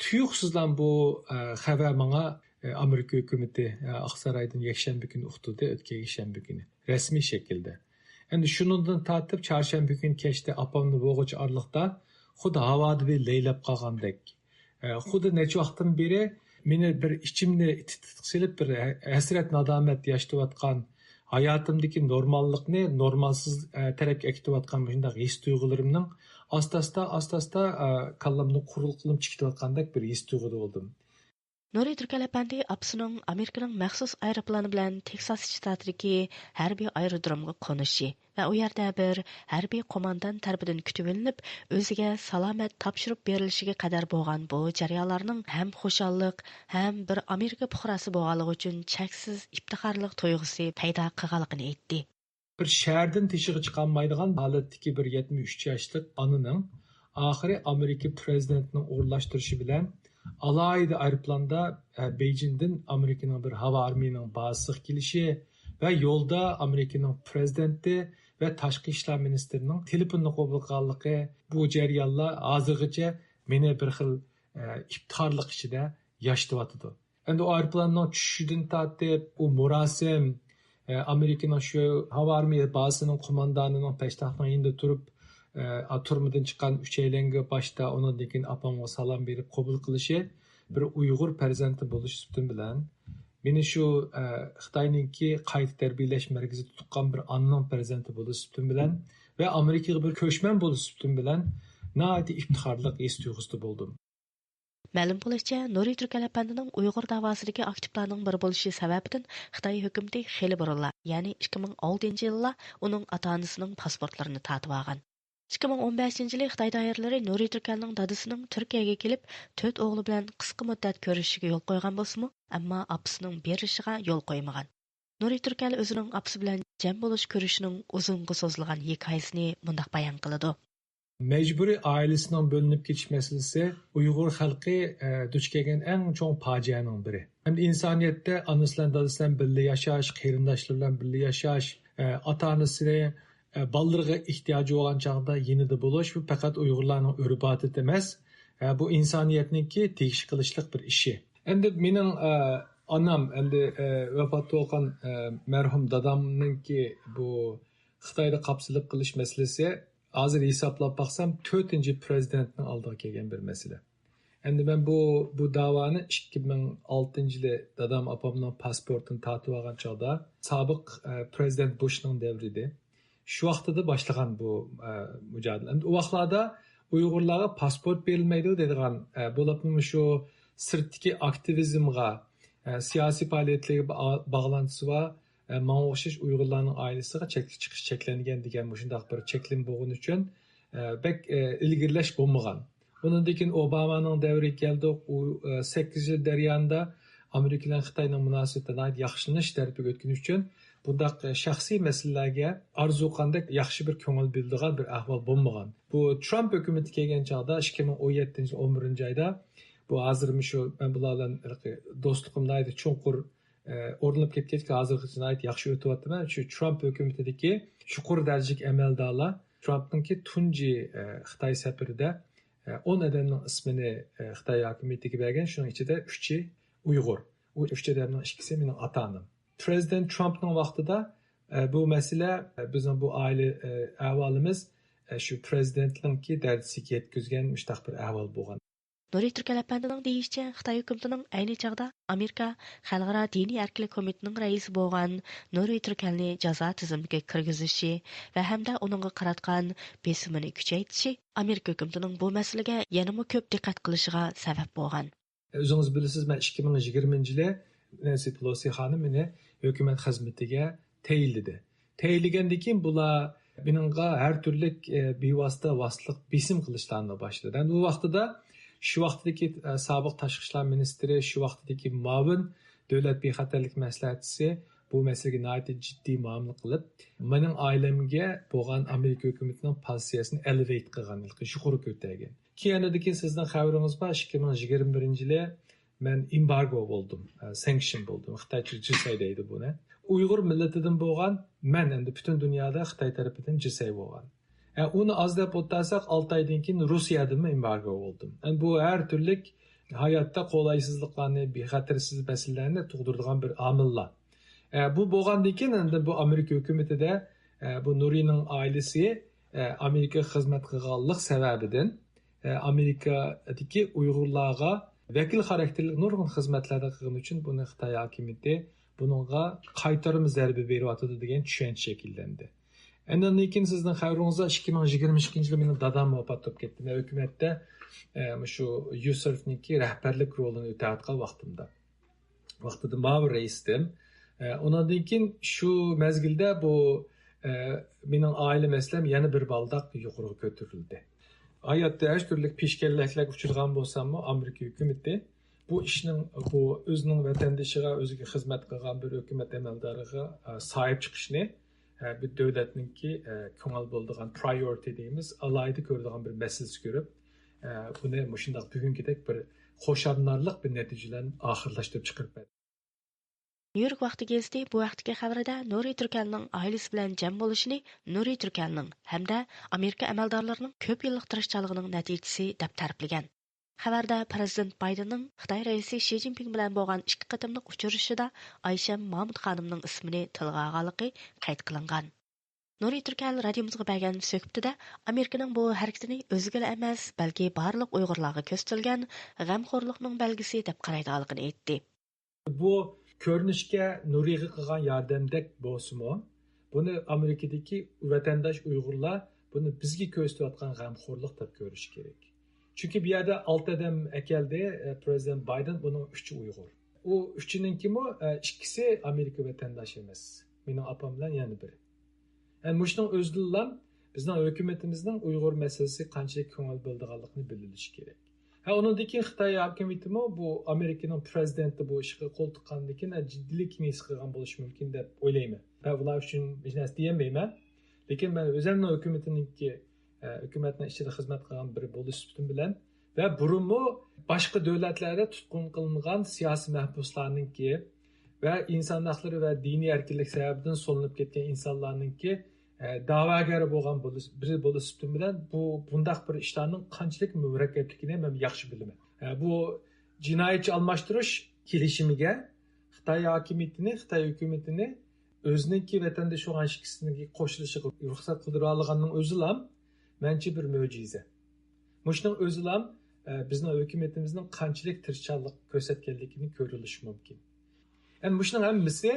تۇيۇقسىزلا بۇ، ئە، خەۋەر ماڭا، ئە، ئامېرىكا ھۆكۈمىتى، ئە، ئاقسارايدىن يەكشەنبە كۈنى ئۇقتۇردى، ئۆتكەن يەكشەنبە كۈنى رەسمىي شەكىلدە. ئەمدى شۇنىڭدىن تارتىپ چارشەنبە كۈنى كەچتە ئاپامنى بوغۇچ ئارىلىقتا خۇددى ھاۋادا بىر لەيلەپ قالغاندەك. ئە، خۇددى نەچچە ۋاقىتتىن بېرى مېنى بىر ئىچىمنى تىت-، تىتىق سېلىپ، بىر ھە-، ھەسرەت، نادامەت ياشىتىۋاتقان، ھاياتىمدىكى نورماللىقنى نورمالسىز، ئە، تەرەپكە ئەكېتىۋاتقان مۇشۇنداق ھېس تۇيغۇلىرىمنىڭ ئاستا-ئاستا، ئاستا-ئاستا، ئە، كاللامنى قۇرۇق قىلىپ چىقىۋاتقاندەك بىر ھېس تۇيغۇدا بولدۇم. نۇرى تۈركەل ئەپەندى ئاپىسىنىڭ ئامېرىكىنىڭ مەخسۇس ئايروپىلانى بىلەن تېكساس شتاتىدىكى ھەربىي ئايرودرومغا قونۇشى ۋە ئۇ يەردە بىر ھەربىي قوماندان تەرىپىدىن كۈتۈۋېلىنىپ، ئۆزىگە سالامەت تاپشۇرۇپ بېرىلىشىگە قەدەر بولغان بۇ جەريانلارنىڭ ھەم خۇشاللىق، ھەم بىر ئامېرىكا پۇقراسى بولغانلىقى ئۈچۈن چەكسىز ئىپتىخارلىق تۇيغۇسى پەيدا قىلغانلىقىنى ئېيتتى. بىر شەھەردىن تېشىغا چىقالمايدىغان ھالەتتىكى بىر يەتمىش ئۈچ ياشلىق ئانىنىڭ ئاخىرى ئامېرىكا پرېزىدېنتىنىڭ ئورۇنلاشتۇرۇشى بىلەن ئالاھىدە ئايروپىلاندا، ئە، بېيجىڭدىن ئامېرىكىنىڭ بىر ھاۋا ئارمىيىنىڭ بازىسىغا كېلىشى ۋە يولدا ئامېرىكىنىڭ پرېزىدېنتى ۋە تاشقى ئىشلار مىنىستىرىنىڭ تېلېفوننى قوبۇل قىلغانلىقى، بۇ جەريانلار ھازىرغىچە مېنى بىر خىل، ئە، ئىپتىخارلىق ئىچىدە ياشىتىۋاتىدۇ. ئەمدى ئۇ ئايروپىلاننىڭ چۈشۈشىدىن تارتىپ، ئۇ مۇراسىم، ئە، ئامېرىكىنىڭ شۇ ھاۋا ئارمىيە بازىسىنىڭ قوماندانىنىڭ پەشتاقنىڭ يېنىدا تۇرۇپ، ئە، تۈرمىدىن چىققان ئۈچەيلەنگە باشتا، ئۇنىڭدىن كېيىن ئاپامغا سالام بېرىپ قوبۇل قىلىشى بىر ئۇيغۇر پەرزەنتى بولۇش سۈپىتىم بىلەن، مېنى شۇ، ئە، خىتاينىڭكى قايتا تەربىيەلەش مەركىزىدە تۇغقان بىر ئانىنىڭ پەرزەنتى بولۇش سۈپىتىم بىلەن ۋە ئامېرىكىغا بىر كۆچمەن بولۇش سۈپىتىم بىلەن ناھايىتى ئىپتىخارلىق ھېس تۇيغۇسىدا بولدۇم. مەلۇم بولۇشىچە، نۇرى تۈركەل ئەپەندىنىڭ ئۇيغۇر داۋاسىدىكى ئاكتىپلارنىڭ بىرى بولۇشى سەۋەبىدىن خىتاي ھۆكۈمىتى خېلى بۇرۇنلا، يەنى ئىككى مىڭ ئالتىنچى يىللا ئۇنىڭ ئاتا-ئانىسىنىڭ پاسپورتلىرىنى تارتىۋالغان. ئىككى مىڭ ئون بەشىنچى يىلى خىتاي دائىرىلىرى نۇرى تۈركەلنىڭ دادىسىنىڭ تۈركىيەگە كېلىپ، تۆت ئوغلى بىلەن قىسقا مۇددەت كۆرۈشۈشىگە يول قويغان بولسىمۇ، ئەمما ئاپىسىنىڭ بېرىشىغا يول قويمىغان. نۇرى تۈركەل ئۆزىنىڭ ئاپىسى بىلەن جەم بولۇش كۆرۈشىنىڭ ئۇزۇنغا سوزۇلغان ھېكايىسىنى مۇنداق بايان قىلىدۇ. مەجبۇرىي ئائىلىسىنىڭ بۆلۈنۈپ كېتىش مەسىلىسى ئۇيغۇر خەلقى، ئە، دۇچ كەلگەن ئەڭ چوڭ پاجىئەنىڭ بىرى. ئەمدى ئىنسانىيەتتە ئانىسى بىلەن دادىسى بىلەن بىللە ياشاش، قېرىنداشلىرى بىلەن بىللە ياشاش، ئە، ئاتا-ئانىسىنى، ئە، بالىلىرىغا ئېھتىياجى بولغان چاغدا يېنىدا بولۇش، بۇ پەقەت ئۇيغۇرلارنىڭ ئۆرپ-ئادىتى ئەمەس، ئە، بۇ ئىنسانىيەتنىڭكى تېگىشلىك قىلىشلىق بىر ئىشى. ئەمدى مېنىڭ، ئە، ئانام، ئەمدى، ئە، ۋاپات بولغان، ئە، مەرھۇم دادامنىڭكى بۇ خىتايدا قاپسىلىپ قېلىش مەسىلىسى، ھازىر ھېسابلاپ باقسام، تۆتىنچى پرېزىدېنتنىڭ ئالدىغا كەلگەن بىر مەسىلە. ئەمدى مەن بۇ، بۇ داۋانى ئىككى مىڭ ئالتىنچى يىلى دادام ئاپامنىڭ پاسپورتىنى تارتىۋالغان چاغدا، سابىق، ئە، پرېزىدېنت بۇشنىڭ دەۋرى ئىدى. شۇ ۋاقتىدا باشلىغان بۇ، ئە، مۇجادىلە. ئەمدى ئۇ ۋاقىتلاردا ئۇيغۇرلارغا پاسپورت بېرىلمەيدۇ دەيدىغان، ئە، بولۇپمۇ شۇ سىرتتىكى ئاكتىۋىزمغا، ئە، سىياسىي پائالىيەتلەرگە با-، باغلانتىسى بار، ئە، ماڭا ئوخشاش ئۇيغۇرلارنىڭ ئائىلىسىغا چەكلىك چىقىش چەكلەنگەن دېگەن مۇشۇنداق بىر چەكلىمە بولغىنى ئۈچۈن، ئە، بەك، ئە، ئىلگىرىلەش بولمىغان. ئۇنىڭدىن كېيىن ئوبامانىڭ دەۋرىگە كەلدۇق. ئۇ، ئە، سەككىز يىل جەريانىدا ئامېرىكا بىلەن خىتاينىڭ مۇناسىۋىتى ناھايىتى ياخشىلىنىش تەرىپىگە ئۆتكىنى ئۈچۈن بۇنداق، ئە، شەخسىي مەسىلىلەرگە ئارزۇ قاندەك ياخشى بىر كۆڭۈل بۆلىدىغان بىر ئەھۋال بولمىغان. بۇ ترامپ ھۆكۈمىتى كەلگەن چاغدا ئىككى مىڭ ئون يەتتىنچى يىل ئون بىرىنچى ئايدا بۇ ھازىر مۇشۇ مەن بۇلار بىلەن ھېلىقى دوستلۇقۇم ناھايىتى چوڭقۇر، ئە، ئورنىلىپ كەتكەچكە ھازىرغىچە ناھايىتى ياخشى ئۆتۈۋاتىمەن. شۇ ترامپ ھۆكۈمىتىدىكى يۇقىرى دەرىجىلىك ئەمەلدارلار ترامپنىڭكى تۇنجى، ئە، خىتاي سەپىرىدە، ئە، ئون ئادەمنىڭ ئىسمىنى، ئە، خىتاي ھاكىمىيىتىگە بەرگەن، شۇنىڭ ئىچىدە ئۈچى ئۇيغۇر. ئۇ ئۈچ ئادەمنىڭ ئىككىسى مېنىڭ ئاتا-ئانام. پرېزىدېنت ترامپنىڭ ۋاقتىدا، ئە، بۇ مەسىلە، ئە، بىزنىڭ بۇ ئائىلە، ئە، ئەھۋالىمىز، ئە، شۇ پرېزىدېنتنىڭكى دەرىجىسىگە يەتكۈزگەن مۇشۇنداق بىر ئەھۋال بولغان. نۇرى تۈركەل ئەپەندىنىڭ دېيىشىچە، خىتاي ھۆكۈمىتىنىڭ ئەينى چاغدا ئامېرىكا خەلقئارا دىنىي ئەركىنلىك كومىتېتىنىڭ رەئىسى بولغان نۇرى تۈركەلنى جازا تىزىملىكىگە كىرگۈزۈشى ۋە ھەمدە ئۇنىڭغا قاراتقان بېسىمىنى كۈچەيتىشى ئامېرىكا ھۆكۈمىتىنىڭ بۇ مەسىلىگە يەنىمۇ كۆپ دىققەت قىلىشىغا سەۋەب بولغان. ئۆزىڭىز بىلىسىز، مەن ئىككى مىڭ يىگىرمىنچى يىلى نەنسى پېلوسى خانىم مېنى ھۆكۈمەت خىزمىتىگە تەيىنلىدى. تەيىنلىگەندىن كېيىن بۇلار مېنىڭغا ھەر تۈرلۈك، ئە، بىۋاسىتە ۋاسىتىلىق بېسىم قىلىشلارنى باشلىدى. ئەمدى ئۇ ۋاقتىدا، شۇ ۋاقتىدىكى، ئە، سابىق تاشقى ئىشلار مىنىستىرى، شۇ ۋاقتىدىكى مۇئاۋىن دۆلەت بىخەتەرلىك مەسلىھەتچىسى بۇ مەسىلىگە ناھايىتى جىددىي مۇئامىلە قىلىپ، مېنىڭ ئائىلەمگە بولغان ئامېرىكا ھۆكۈمىتىنىڭ پوزىتسىيەسىنى ئېلېۋەيت قىلغان، يۇقىرى كۆتەرگەن. كېيىن ئاندىن كېيىن سىزنىڭ خەۋىرىڭىز بار، ئىككى مىڭ يىگىرمە بىرىنچى يىلى مەن ئېمبارگو بولدۇم، ئە، سانكشن بولدۇم. خىتايچە جىسەي دەيدۇ بۇنى. ئۇيغۇر مىللىتىدىن بولغان مەن ئەمدى پۈتۈن دۇنيادا خىتاي تەرىپىدىن جىسەي بولغان. ئە، ئۇنى ئاز دەپ ئولتۇرساق، ئالتە ئايدىن كېيىن روسىيەدىنمۇ ئېمبارگو بولدۇم. ئە، بۇ ھەر تۈرلۈك ھاياتتا قولايسىزلىقلارنى، بىخەتەرسىز مەسىلىلەرنى تۇغدۇرىدىغان بىر ئامىللار. ئە، بۇ بولغاندىن كېيىن ئەمدى بۇ ئامېرىكا ھۆكۈمىتىدە، ئە، بۇ نۇرىنىڭ ئائىلىسى، ئە، ئامېرىكىغا خىزمەت قىلغانلىق سەۋەبىدىن، ئە، ئامېرىكادىكى ئۇيغۇرلارغا ۋەكىل خاراكتېرلىك نۇرغۇن خىزمەتلەرنى قىلغىنى ئۈچۈن بۇنى خىتاي ھاكىمىيىتى بۇنىڭغا قايتۇرما زەربە بېرىۋاتىدۇ دېگەن چۈشەنچە شەكىللەندى. ئاندىن كېيىن سىزنىڭ خەۋىرىڭىزدە ئىككى مىڭ يىگىرمە ئىككىنچى يىلى مېنىڭ دادام ۋاپات بولۇپ كەتتى. مەن ھۆكۈمەتتە، ئە، مۇشۇ يۈسۈفنىڭكى رەھبەرلىك رولىنى ئۆتەۋاتقان ۋاقتىمدا. ۋاقتىدا ماۋۇ رەئىستىم. ئە، ئۇنىڭدىن كېيىن شۇ مەزگىلدە بۇ، ئە، مېنىڭ ئائىلە مەسىلەم يەنە بىر بالداق يۇقىرىغا كۆتۈرۈلدى. ھاياتتا ھەر تۈرلۈك پېشكەللىكلەرگە ئۇچرىغان بولساممۇ، ئامېرىكا ھۆكۈمىتى بۇ ئىشنىڭ، بۇ ئۆزىنىڭ ۋەتەندىشىغا، ئۆزىگە خىزمەت قىلغان بىر ھۆكۈمەت ئەمەلدارىغا، ئە، ساھىب چىقىشنى، ئە، بىر دۆلەتنىڭكى، ئە، كۆڭۈل بۆلىدىغان پرايورىتى دەيمىز، ئالاھىدە كۆرىدىغان بىر مەسىلىسى كۆرۈپ، ئە، بۇنى مۇشۇنداق بۈگۈنكىدەك بىر خۇشاملارلىق بىر نەتىجە بىلەن ئاخىرلاشتۇرۇپ چىقىرىپ بەردى. نيۇ يورك ۋاقتى گېزىتى بۇ ھەقتىكى خەۋىرىدە نۇرى تۈركەلنىڭ ئائىلىسى بىلەن جەم بولۇشىنى نۇرى تۈركەلنىڭ ھەمدە ئامېرىكا ئەمەلدارلىرىنىڭ كۆپ يىللىق تىرىشچانلىقىنىڭ نەتىجىسى دەپ تەرىپلىگەن. خەۋەردە پىرېزىدېنت بايدېننىڭ خىتاي رەئىسى شى جىنپىڭ بىلەن بولغان ئىككى قېتىملىق ئۇچرىشىشىدا ئايشەم مامۇت خانىمنىڭ ئىسمىنى تىلغا ئالغانلىقى قەيت قىلىنغان. نۇرى تۈركەل رادىيومىزغا بەرگەن سۆھبىتىدە ئامېرىكىنىڭ بۇ ھەرىكىتىنى ئۆزىگىلا ئەمەس، بەلكى بارلىق ئۇيغۇرلارغا كۆرسىتىلگەن غەمخورلۇقنىڭ بەلگىسى دەپ قارايدىغانلىقىنى ئېيتتى. بۇ كۆرۈنۈشكە نۇرىغا قىلغان ياردەمدەك بولسىمۇ، بۇنى ئامېرىكىدىكى ۋەتەنداش ئۇيغۇرلار بۇنى بىزگە كۆرسىتىۋاتقان غەمخورلۇق دەپ كۆرۈش كېرەك. چۈنكى بۇ يەردە ئالتە ئادەم ئەكەلدى، ئە، پىرېزىدېنت بايدېن، بۇنىڭ ئۈچى ئۇيغۇر. ئۇ ئۈچىنىڭكىمۇ، ئە، ئىككىسى ئامېرىكا ۋەتەنداشى ئەمەس. مېنىڭ ئاپام بىلەن يەنە بىرى. ھە، مۇشۇنىڭ ئۆزىدىنلا بىزنىڭ ھۆكۈمىتىمىزنىڭ ئۇيغۇر مەسىلىسىگە قانچىلىك كۆڭۈل بۆلىدىغانلىقىنى بىلىۋېلىشى كېرەك. ھە، ئۇنىڭدىن كېيىن خىتاي ھاكىمىيىتىمۇ بۇ ئامېرىكىنىڭ پىرېزىدېنتى بۇ ئىشقا قول تىققاندىن كېيىن، ھە، جىددىيلىكىنى ھېس قىلغان بولۇشى مۇمكىن دەپ ئويلايمەن. ھە، ئۇلار ئۈچۈن ھېچ نەرسە دېيەلمەيمەن. لېكىن مەن ئۆزۈمنىڭ ھۆكۈمىتىنىڭكى، ھە، ھۆكۈمەتنىڭ ئىچىدە خىزمەت قىلغان بىرى بولۇش سۈپىتىم بىلەن ۋە بۇرۇنمۇ باشقا دۆلەتلەردە تۇتقۇن قىلىنغان سىياسىي مەھبۇسلارنىڭكى ۋە ئىنسان ھەقلىرى ۋە دىنىي ئەركىنلىك سەۋەبىدىن سولىنىپ كەتكەن ئىنسانلارنىڭكى، ئە، دەۋاگەر بولغان بولۇش، بىرى بولۇش سۈپىتىم بىلەن بۇ، بۇنداق بىر ئىشلارنىڭ قانچىلىك مۇرەككەپلىكىنى مەن ياخشى بىلىمەن. ئە، بۇ جىنايەتچى ئالماشتۇرۇش كېلىشىمىگە خىتاي ھاكىمىيىتىنى، خىتاي ھۆكۈمىتىنى ئۆزىنىڭكى ۋەتەندىشى بولغان ئىككىسىنىڭكى قوشۇلۇشىغا رۇخسەت قىلدۇرالىغاننىڭ ئۆزىلا مەنچە بىر مۆجىزە. مۇشۇنىڭ ئۆزىلا، ئە، بىزنىڭ ھۆكۈمىتىمىزنىڭ قانچىلىك تىرىشچانلىق كۆرسەتكەنلىكىنى كۆرۈلۈشى مۇمكىن. ئەمدى مۇشۇنىڭ ھەممىسى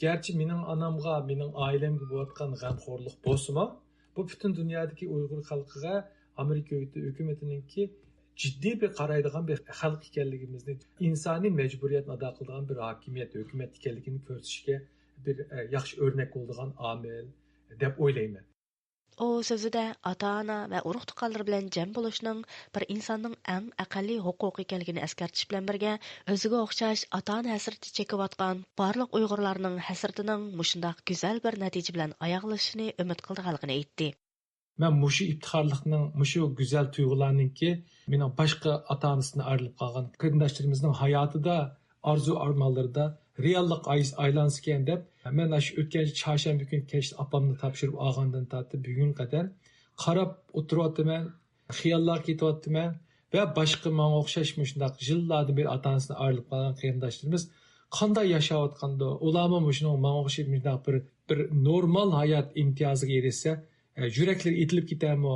گەرچە مېنىڭ ئانامغا، مېنىڭ ئائىلەمگە بولۇۋاتقان غەمخورلۇق بولسىمۇ، بۇ پۈتۈن دۇنيادىكى ئۇيغۇر خەلقىگە ئامېرىكا ھۆكۈمىتىنىڭكى جىددىي بىر قارايدىغان بىر خەلق ئىكەنلىكىمىزنى، ئىنسانىي مەجبۇرىيەتنى ئادا قىلىدىغان بىر ھاكىمىيەت، ھۆكۈمەت ئىكەنلىكىنى كۆرسىتىشكە بىر، ئە، ياخشى ئۆرنەك بولىدىغان ئامىل دەپ ئويلايمەن. ئۇ سۆزىدە ئاتا-ئانا ۋە ئۇرۇق-تۇغقانلىرى بىلەن جەم بولۇشنىڭ بىر ئىنساننىڭ ئەڭ ئەقەللىي ھوقۇقى ئىكەنلىكىنى ئەسكەرتىش بىلەن بىرگە، ئۆزىگە ئوخشاش ئاتا-ئانا ھەسرىتى چېكىۋاتقان بارلىق ئۇيغۇرلارنىڭ ھەسرىتىنىڭ مۇشۇنداق گۈزەل بىر نەتىجە بىلەن ئاياغلىشىشىنى ئۈمىد قىلىدىغانلىقىنى ئېيتتى. مەن مۇشۇ ئىپتىخارلىقنىڭ، مۇشۇ گۈزەل تۇيغۇلارنىڭكى مېنىڭ باشقا ئاتا-ئانىسىدىن ئايرىلىپ قالغان قېرىنداشلىرىمىزنىڭ ھاياتىدا ئارزۇ-ئارمانلىرىدا رېئاللىققا ئاي-، ئايلانسىكەن دەپ، مەن ئاشۇ ئۆتكەن چارشەنبە كۈنى كەچتە ئاپامنى تاپشۇرۇپ ئالغاندىن تارتىپ بۈگۈنگە قەدەر قاراپ ئولتۇرۇۋاتىمەن، خىياللارغا كېتىۋاتىمەن ۋە باشقا ماڭا ئوخشاش مۇشۇنداق يىللاردىن بېرى ئاتا-ئانىسىدىن ئايرىلىپ قالغان قېرىنداشلىرىمىز قانداق ياشاۋاتقاندۇ، ئۇلارمۇ مۇشۇنىڭ ماڭا ئوخشاش مۇشۇنداق بىر، بىر نورمال ھايات ئىمتىيازىغا ئېرىشسە، ئە، يۈرەكلىرى ئېتىلىپ كېتەرمۇ؟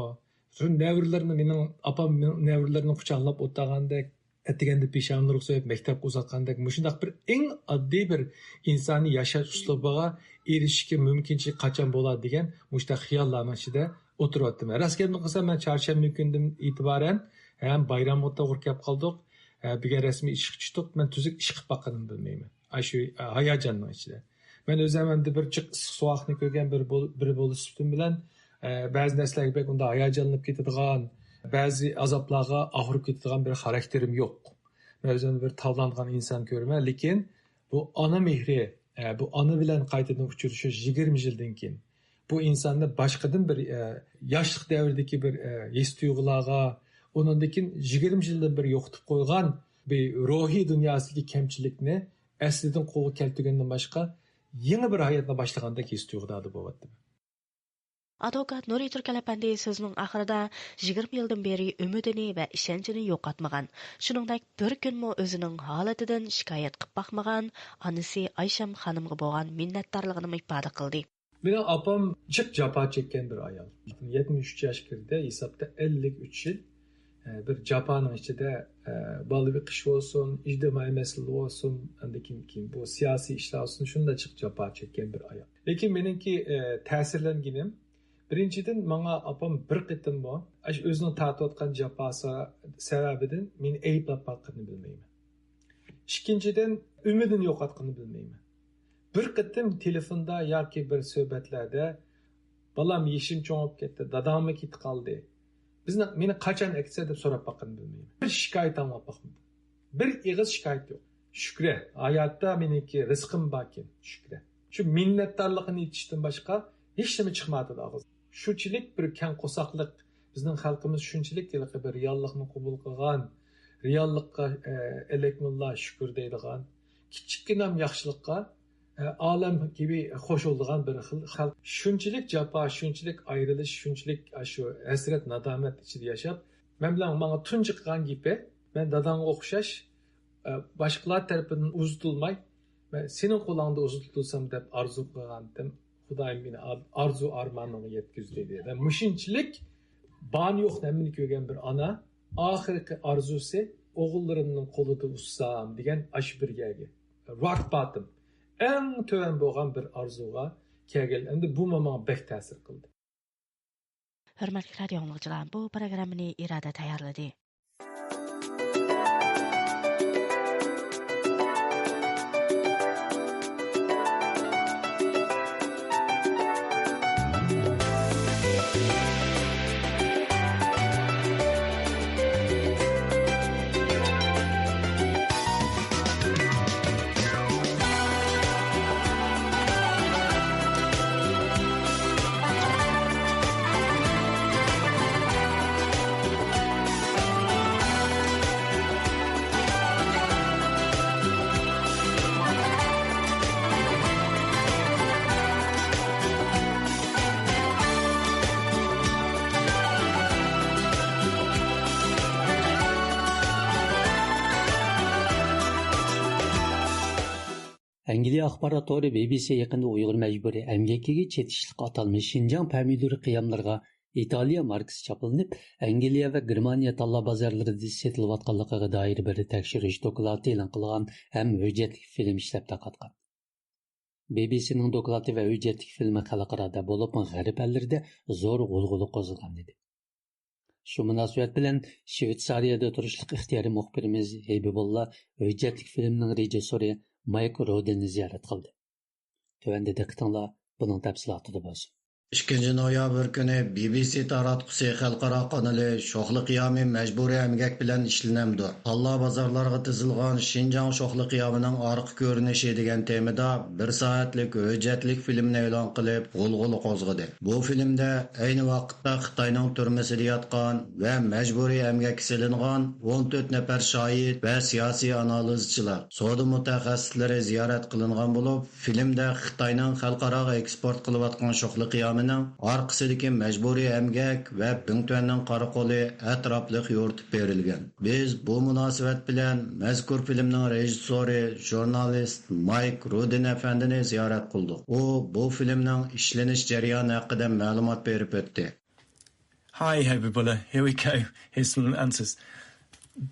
شۇ نەۋرىلىرىنى، مېنىڭ ئاپام نەۋرىلىرىنى قۇچاقلاپ ئولتۇرغاندەك، ئەتىگەندە پېشانىلىرىغا سۆيۈپ مەكتەپكە ئۇزاتقاندەك، مۇشۇنداق بىر ئەڭ ئاددىي بىر ئىنسانىي ياشاش ئۇسلۇبىغا ئېرىشىشكە مۇمكىنچىلىك قاچان بولار دېگەن مۇشۇنداق خىياللارنىڭ ئىچىدە ئولتۇرۇۋاتىمەن. راست گەپنى قىلسام، مەن چارشەنبە كۈنىدىن ئېتىبارەن ھەم بايرامغا توغرا كەپ قالدۇق، ھە، بۈگۈن رەسمىي ئىشقا چۈشتۇق. مەن تۈزۈك ئىش قىلىپ باققىنىمنى بىلمەيمەن. ئاشۇ، ئە، ھاياجاننىڭ ئىچىدە. مەن ئۆزۈم ئەمدى بىر جىق ئىسسىق سوغۇقنى كۆرگەن بىر بول-، بىرى بولۇش سۈپىتىم بىلەن، ئە، بەزى نەرسىلەرگە بەك ئۇنداق ھاياجانلىنىپ كېتىدىغان، بەزى ئازابلارغا ئاھۇرۇپ كېتىدىغان بىر خاراكتېرىم يوق. مەن ئۆزۈمنى بىر تاۋلانغان ئىنسان كۆرىمەن، لېكىن بۇ ئانا مېھرى، ئە، بۇ ئانا بىلەن قايتىدىن ئۇچرىشىش يىگىرمە يىلدىن كېيىن، بۇ ئىنساننى باشقىدىن بىر، ئە، ياشلىق دەۋرىدىكى بىر، ئە، ھېس-تۇيغۇلارغا، ئۇنىڭدىن كېيىن يىگىرمە يىلدىن بېرى يوقىتىپ قويغان بىر روھىي دۇنياسىدىكى كەمچىلىكنى ئەسلىدىن قولغا كەلتۈرگەندىن باشقا، يېڭى بىر ھاياتنى باشلىغاندەك ھېس-تۇيغۇدادە بولۇۋاتىمەن. ئادۋوكات نۇرى تۈركەل ئەپەندى سۆزىنىڭ ئاخىرىدا يىگىرمە يىلدىن بېرى ئۈمىدىنى ۋە ئىشەنچىنى يوقاتمىغان، شۇنىڭدەك بىر كۈنمۇ ئۆزىنىڭ ھالىتىدىن شىكايەت قىلىپ باقمىغان ئانىسى ئايشەم خانىمغا بولغان مىننەتدارلىقىنىمۇ ئىپادە قىلدى. مېنىڭ ئاپام جىق جاپا چەككەن بىر ئايال. يەتمىش ئۈچ ياشقا كىردى، ھېسابتا ئەللىك ئۈچ يىل، ئە، بىر جاپانىڭ ئىچىدە، ئە، بالا بېقىش بولسۇن، ئىجتىمائىي مەسىلە بولسۇن، ئاندىن كېيىن، كېيىن بۇ سىياسىي ئىشلار بولسۇن، شۇنداق جىق جاپا چەككەن بىر ئايال. لېكىن مېنىڭكى، ئە، تەسىرلەنگىنىم، بىرىنچىدىن، ماڭا ئاپام بىر قېتىممۇ ئاشۇ ئۆزىنىڭ تارتىۋاتقان جاپاسى سەۋەبىدىن مېنى ئەيىبلەپ باققىنىنى بىلمەيمەن. ئىككىنچىدىن، ئۈمىدىنى يوقاتقىنىنى بىلمەيمەن. بىر قېتىم تېلېفوندا ياكى بىر سۆھبەتلەردە، «بالام، يېشىم چوڭىيىپ كەتتى، داداڭمۇ كېتىپ قالدى. بىزنى، مېنى قاچان ئەكەتسە؟» دەپ سوراپ باققىنىنى بىلمەيمەن. بىر شىكايەت ئاڭلاپ باقمىدىم. بىر ئېغىز شىكايەت يوق. شۈكرى، ھاياتتا مېنىڭكى رىزقىم باركەن، شۈكرى. شۇ مىننەتدارلىقىنى ئېيتىشتىن باشقا ھېچنېمە چىقمايتىدۇ ئاغزىدىن. شۇنچىلىك بىر كەڭ قورساقلىق، بىزنىڭ خەلقىمىز شۇنچىلىك ھېلىقى بىر رېئاللىقنى قوبۇل قىلغان، رېئاللىققا، ئە، ئەلەكمۇللا شۈكۈر دەيدىغان، كىچىككىنە ياخشىلىققا، ئە، ئالەم كىبى خوش بولىدىغان بىر خىل خەلق. شۇنچىلىك جاپا، شۇنچىلىك ئايرىلىش، شۇنچىلىك، ئە، شۇ ھەسرەت، نادامەت ئىچىدە ياشاپ، مەن بىلەن ماڭا تۇنجى قىلغان گېپى، مەن داداڭغا ئوخشاش، ئە، باشقىلار تەرىپىدىن ئۇزىتىلماي، مەن سېنىڭ قولۇڭدا ئۇزىتىلسام دەپ ئارزۇ قىلغانتىم. خۇدايىم مېنى ئار-، ئارزۇ ئارمانىمغا يەتكۈزدى دېدى. مۇشۇنچىلىك بارنى يوقنى ھەممىنى كۆرگەن بىر ئانا ئاخىرقى ئارزۇسى ئوغۇللىرىمنىڭ قولىدا ئۇسسام دېگەن ئاشۇ بىر يەرگە. روك باتتوم. ئەڭ تۆۋەن بولغان بىر ئارزۇغا كەلگەن. ئەمدى بۇمۇ ماڭا بەك تەسىر قىلدى. ھۆرمەتلىك رادىيو ئاڭلىغۇچىلار، بۇ پروگراممىنى ئىرادە تەييارلىدى. ئەنگلىيە ئاخبارات تورى بى بى سى يېقىندا ئۇيغۇر مەجبۇرىي ئەمگىكىگە چېتىشلىق ئاتالمىش شىنجاڭ پەمىدۇرى قىياملىرىغا ئىتالىيە ماركىسى چاپلىنىپ، ئەنگلىيە ۋە گېرمانىيە تاللا بازارلىرىدا سېتىلىۋاتقانلىقىغا دائىر بىر تەكشۈرۈش دوكلاتى ئېلان قىلغان ھەم ھۆججەتلىك فىلىم ئىشلەپ تارقاتقان. بى بى سىنىڭ دوكلاتى ۋە ھۆججەتلىك فىلىمى خەلقئارادا، بولۇپمۇ غەرب ئەللىرىدە زور غۇلغۇلا قوزغىغان ئىدى. شۇ مۇناسىۋەت بىلەن شۋېتسارىيەدە تۇرۇشلۇق ئىختىيارىي مۇخبىرىمىز ھېبىبۇللا ھۆججەتلىك فىلىمنىڭ رېژىسسورى مايك رودىننى زىيارەت قىلدى. تۆۋەندە دىققىتىڭلار بۇنىڭ تەپسىلاتىدا بولسۇن. ئىككىنچى نويابىر كۈنى بى بى سى تاراتقۇسى خەلقئارا قانىلى شوخلا قىيامى مەجبۇرىي ئەمگەك بىلەن ئىشلىنەمدۇ؟ تاللا بازارلارغا تىزىلغان شىنجاڭ شوخلا قىيامىنىڭ ئارقا كۆرۈنۈشى دېگەن تېمىدا بىر سائەتلىك ھۆججەتلىك فىلىمنى ئېلان قىلىپ، غۇلغۇلا قوزغىدى. بۇ فىلىمدە ئەينى ۋاقىتتا خىتاينىڭ تۈرمىسىدە ياتقان ۋە مەجبۇرىي ئەمگەككە سېلىنغان ئون تۆت نەپەر شاھىت ۋە سىياسىي ئانالىزچىلار، سودا مۇتەخەسسىسلىرى زىيارەت قىلىنغان بولۇپ، فىلىمدە خىتاينىڭ خەلقئاراغا ئېكسپورت قىلىۋاتقان شوخلا قىيامىنىڭ ئارقىسىدىكى مەجبۇرىي ئەمگەك ۋە بىڭتۈەننىڭ قارا قولى ئەتراپلىق يورۇتۇپ بېرىلگەن. بىز بۇ مۇناسىۋەت بىلەن مەزكۇر فىلىمنىڭ رېژىسسورى، ژۇرنالىست مايك رودىن ئەپەندىنى زىيارەت قىلدۇق. ئۇ بۇ فىلىمنىڭ ئىشلىنىش جەريانى ھەققىدە مەلۇمات بېرىپ ئۆتتى. Hi, Habibullah. Here we go. Here's some answers.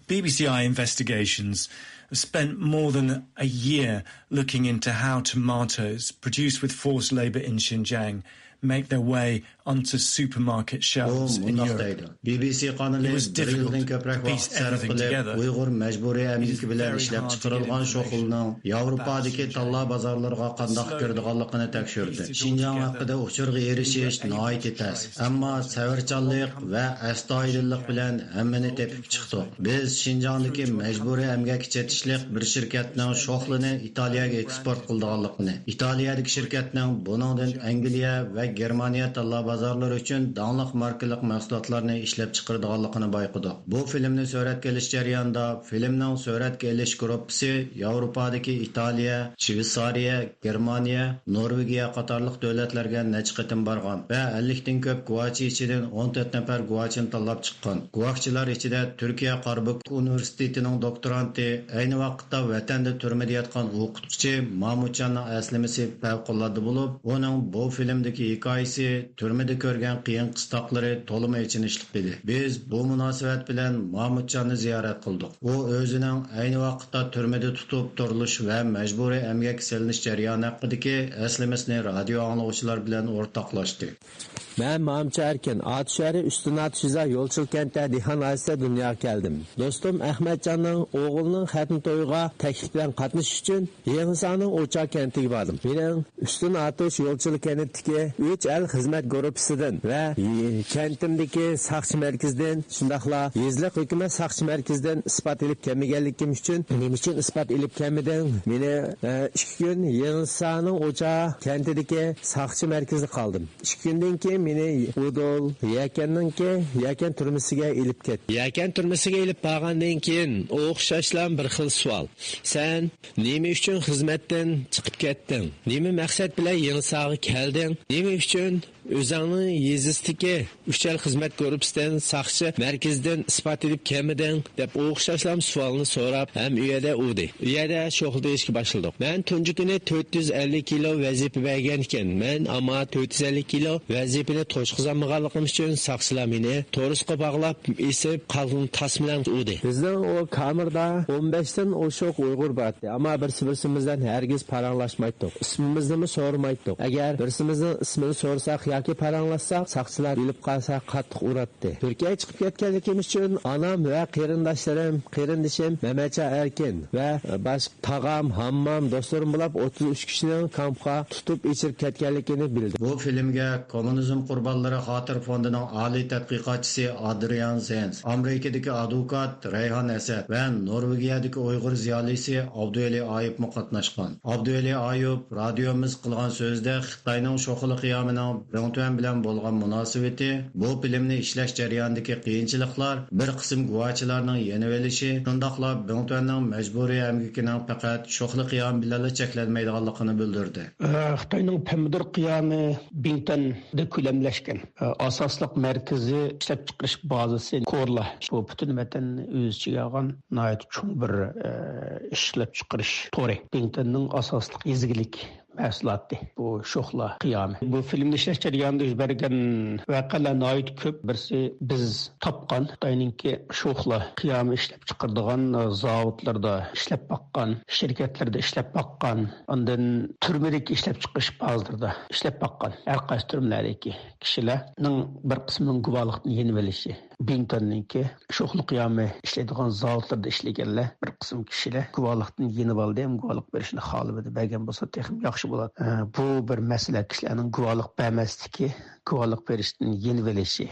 B B C I investigations spent more than a year looking into how tomatoes produced with forced labor in Xinjiang make their way onto supermarket shelves in Europe. ئۇ مۇنداق دەيدۇ، بى بى سى قانىلى بىر يىلدىن كۆپرەك ۋاقىت سەرپ قىلىپ، ئۇيغۇر مەجبۇرىي ئەمگىكى بىلەن ئىشلەپ چىقىرىلغان شوخلىنىڭ ياۋروپادىكى تاللا بازارلىرىغا قانداق كىرىدىغانلىقىنى تەكشۈردى. شىنجاڭ ھەققىدە ئۇچۇرغا ئېرىشىش ناھايىتى تەس. ئەمما سەۋرچانلىق ۋە ئەستايىدىللىق بىلەن ھەممىنى تېپىپ چىقتۇق. بىز شىنجاڭدىكى مەجبۇرىي ئەمگەككە چېتىشلىق بىر شىركەتنىڭ شوخلىنى ئىتالىيەگە ئېكسپورت قىلىدىغانلىقىنى، ئىتالىيەدىكى شىركەتنىڭ بۇنىڭدىن ئەنگلىيە ۋە گېرمانىيە تاللا بازارلىرى ئۈچۈن داڭلىق ماركىلىق مەھسۇلاتلارنى ئىشلەپ چىقىرىدىغانلىقىنى بايقىدۇق. بۇ فىلىمنى سۈرەتكە ئېلىش جەريانىدا فىلىمنىڭ سۈرەتكە ئېلىش گۇرۇپپىسى ياۋروپادىكى ئىتالىيە، شۋېتسارىيە، گېرمانىيە، نورۋېگىيە قاتارلىق دۆلەتلەرگە نەچچە قېتىم بارغان ۋە ئەللىكتىن كۆپ گۇۋاچى ئىچىدىن ئون تۆت نەپەر گۇۋاچىنى تاللاپ چىققان. گۇۋاھچىلار ئىچىدە تۈركىيە قارابۇك ئۇنىۋېرسىتېتىنىڭ دوكتورانتى، ئەينى ۋاقىتتا ۋەتەندە تۈرمىدە ياتقان ئوقۇتقۇچى مامۇتجاننىڭ ئەسلىمىسى پەۋقۇلئاددە بولۇپ، ئۇنىڭ بۇ فىلىمدىكى ھېكايىسى، تۈرمىدە كۆرگەن قىيىن قىستاقلىرى تولىمۇ ئېچىنىشلىق ئىدى. بىز بۇ مۇناسىۋەت بىلەن مامۇتجاننى زىيارەت قىلدۇق. ئۇ ئۆزىنىڭ ئەينى ۋاقىتتا تۈرمىدە تۇتۇپ تۇرۇلۇش ۋە مەجبۇرىي ئەمگەككە سېلىنىش جەريانى ھەققىدىكى ئەسلىمىسىنى رادىيو ئاڭلىغۇچىلار بىلەن ئورتاقلاشتى. مەن مامچە ئەركىن، ئاتۇش شەھىرى ئۈستۈن ئاتۇش يېزا يولچىل كەنتتە دېھقان ئائىلىسىدە دۇنياغا كەلدىم. دوستۇم ئەخمەتجاننىڭ ئوغلىنىڭ خەتنە تويىغا تەكلىپ بىلەن قاتنىشىش ئۈچۈن يېڭىسارنىڭ ئوچا كەنتىگە باردىم. مېنىڭ ئۈستۈن ئاتۇش يولچىل كەنتتىكى ئۈچ ئەل خىزمەت گۇرۇپپىسىدىن ۋە كەنتىمدىكى ساقچى مەركىزىدىن، شۇنداقلا يېزىلىق ھۆكۈمەت ساقچى مەركىزىدىن ئىسپات ئېلىپ كەلمىگەنلىكىم ئۈچۈن، نېمە ئۈچۈن ئىسپات ئېلىپ كەلمىدىڭ؟ مېنى، ئە، ئىككى كۈن يېڭىسارنىڭ ئوچا كەنتىدىكى ساقچى مەركىزىدە قالدىم. ئىككى كۈندىن كېيىن مېنى ئۇدۇل يەكەننىڭكى يەكەن تۈرمىسىگە ئېلىپ كەتتى. يەكەن تۈرمىسىگە ئېلىپ بارغاندىن كېيىن ئوخشاشلا بىر خىل سوئال. سەن نېمە ئۈچۈن خىزمەتتىن چىقىپ كەتتىڭ؟ نېمە مەقسەت بىلەن يېڭىسارغا كەلدىڭ؟ نېمە ئۈچۈن ئۆزۈڭنىڭ يېزىسىدىكى ئۈچ ئەل خىزمەت گۇرۇپپىسىدىن ساقچى مەركىزىدىن ئىسپات ئېلىپ كەلمىدىڭ؟ دەپ ئوخشاشلا سوئالنى سوراپ، ھەم ئۇ يەردە ئۇردى. ئۇ يەردە شوخلا تېرىشكە باشلىدۇق. مەن تۇنجى كۈنى تۆت يۈز ئەللىك كىلو ۋەزىپە بەرگەن ئىكەن. مەن ئەمما تۆت يۈز ئەللىك كىلو ۋەزىپىنى توشقۇزالمىغانلىقىم ئۈچۈن ساقچىلار مېنى تورۇسقا باغلاپ ئېسىپ، قالدىن تاس بىلەن ئۇردى. بىزنىڭ ئۇ كامېردا ئون بەشتىن ئوشۇق ئۇيغۇر بار ئىدى. ئەمما بىرسى بىرسىمىز بىلەن ھەرگىز پاراڭلاشمايتتۇق. ئىسمىمىزنىمۇ سورىمايتتۇق. ئەگەر بىرسىمىزنىڭ ئىسمىنى سورىساق ياكى پاراڭلاشساق، ساقچىلار بىلىپ قالسا قاتتىق ئۇراتتى. تۈركىيەگە چىقىپ كەتكەنلىكىم ئۈچۈن ئانام ۋە قېرىنداشلىرىم، قېرىندىشىم مەمەتجان ئەركىن ۋە باشقا تاغام، ھاممام، دوستلىرىم بولاپ ئوتتۇز ئۈچ كىشىنىڭ كامپقا تۇتۇپ ئېچىرىپ كەتكەنلىكىنى بىلدىم. بۇ فىلىمگە كوممۇنىزم قۇربانلىرى خاتىرە فوندىنىڭ ئالىي تەتقىقاتچىسى ئادرىيان زېنس، ئامېرىكىدىكى ئادۋوكات رەيھان ئەسەت ۋە نورۋېگىيەدىكى ئۇيغۇر زىيالىيسى ئابدۇۋەلى ئايۇپمۇ قاتناشقان. ئابدۇۋەلى ئايۇپ رادىيومىز قىلغان سۆزىدە خىتاينىڭ شوخلا قىيامىنىڭ بىڭتۈەن بىلەن بولغان مۇناسىۋىتى، بۇ فىلىمنى ئىشلەش جەريانىدىكى قىيىنچىلىقلار، بىر قىسىم گۇۋاچىلارنىڭ يېنىۋېلىشى، شۇنداقلا بىڭتۈەننىڭ مەجبۇرىي ئەمگىكىنىڭ پەقەت شوخلا قىيامى بىلەنلا چەكلەنمەيدىغانلىقىنى بىلدۈردى. ئە، خىتاينىڭ پەمىدۇر قىيامى بىڭتۈەندە كۆلەملەشكەن. ئە، ئاساسلىق مەركىزى، ئىشلەپچىقىرىش بازىسى كورلا. بۇ پۈتۈن ۋەتەننى ئۆز ئىچىگە ئالغان ناھايىتى چوڭ بىر، ئە، ئىشلەپچىقىرىش تورى. بىڭتۈەننىڭ ئاساسلىق يېزا ئىگىلىك مەھسۇلاتى بۇ شوخلا قىيامى. بۇ فىلىمنى ئىشلەش جەريانىدا يۈز بەرگەن ۋەقەلەر ناھايىتى كۆپ. بىرسى، بىز تاپقان خىتاينىڭكى شوخلا قىيامى ئىشلەپچىقىرىدىغان، ئە، زاۋۇتلىرىدا ئىشلەپ باققان، شىركەتلىرىدە ئىشلەپ باققان، ئاندىن تۈرمىدىكى ئىشلەپچىقىرىش بازىلىرىدا ئىشلەپ باققان ھەر قايسى تۈرمىلەردىكى كىشىلەرنىڭ بىر قىسمىنىڭ گۇۋاھلىقتىن يېنىۋېلىشى. بىڭتۈەننىڭكى شوخلا قىيامى ئىشلەيدىغان زاۋۇتلىرىدا ئىشلىگەنلەر بىر قىسىم كىشىلەر گۇۋاھلىقتىن يېنىۋالدى، ھەم گۇۋاھلىق بېرىشنى خالىمىدى. بەرگەن بولسا تېخىمۇ ياخشى بولاتتى. ئە، بۇ بىر مەسىلە، كىشىلەرنىڭ گۇۋاھلىق بەرمەسلىكى، گۇۋاھلىق بېرىشتىن يېنىۋېلىشى.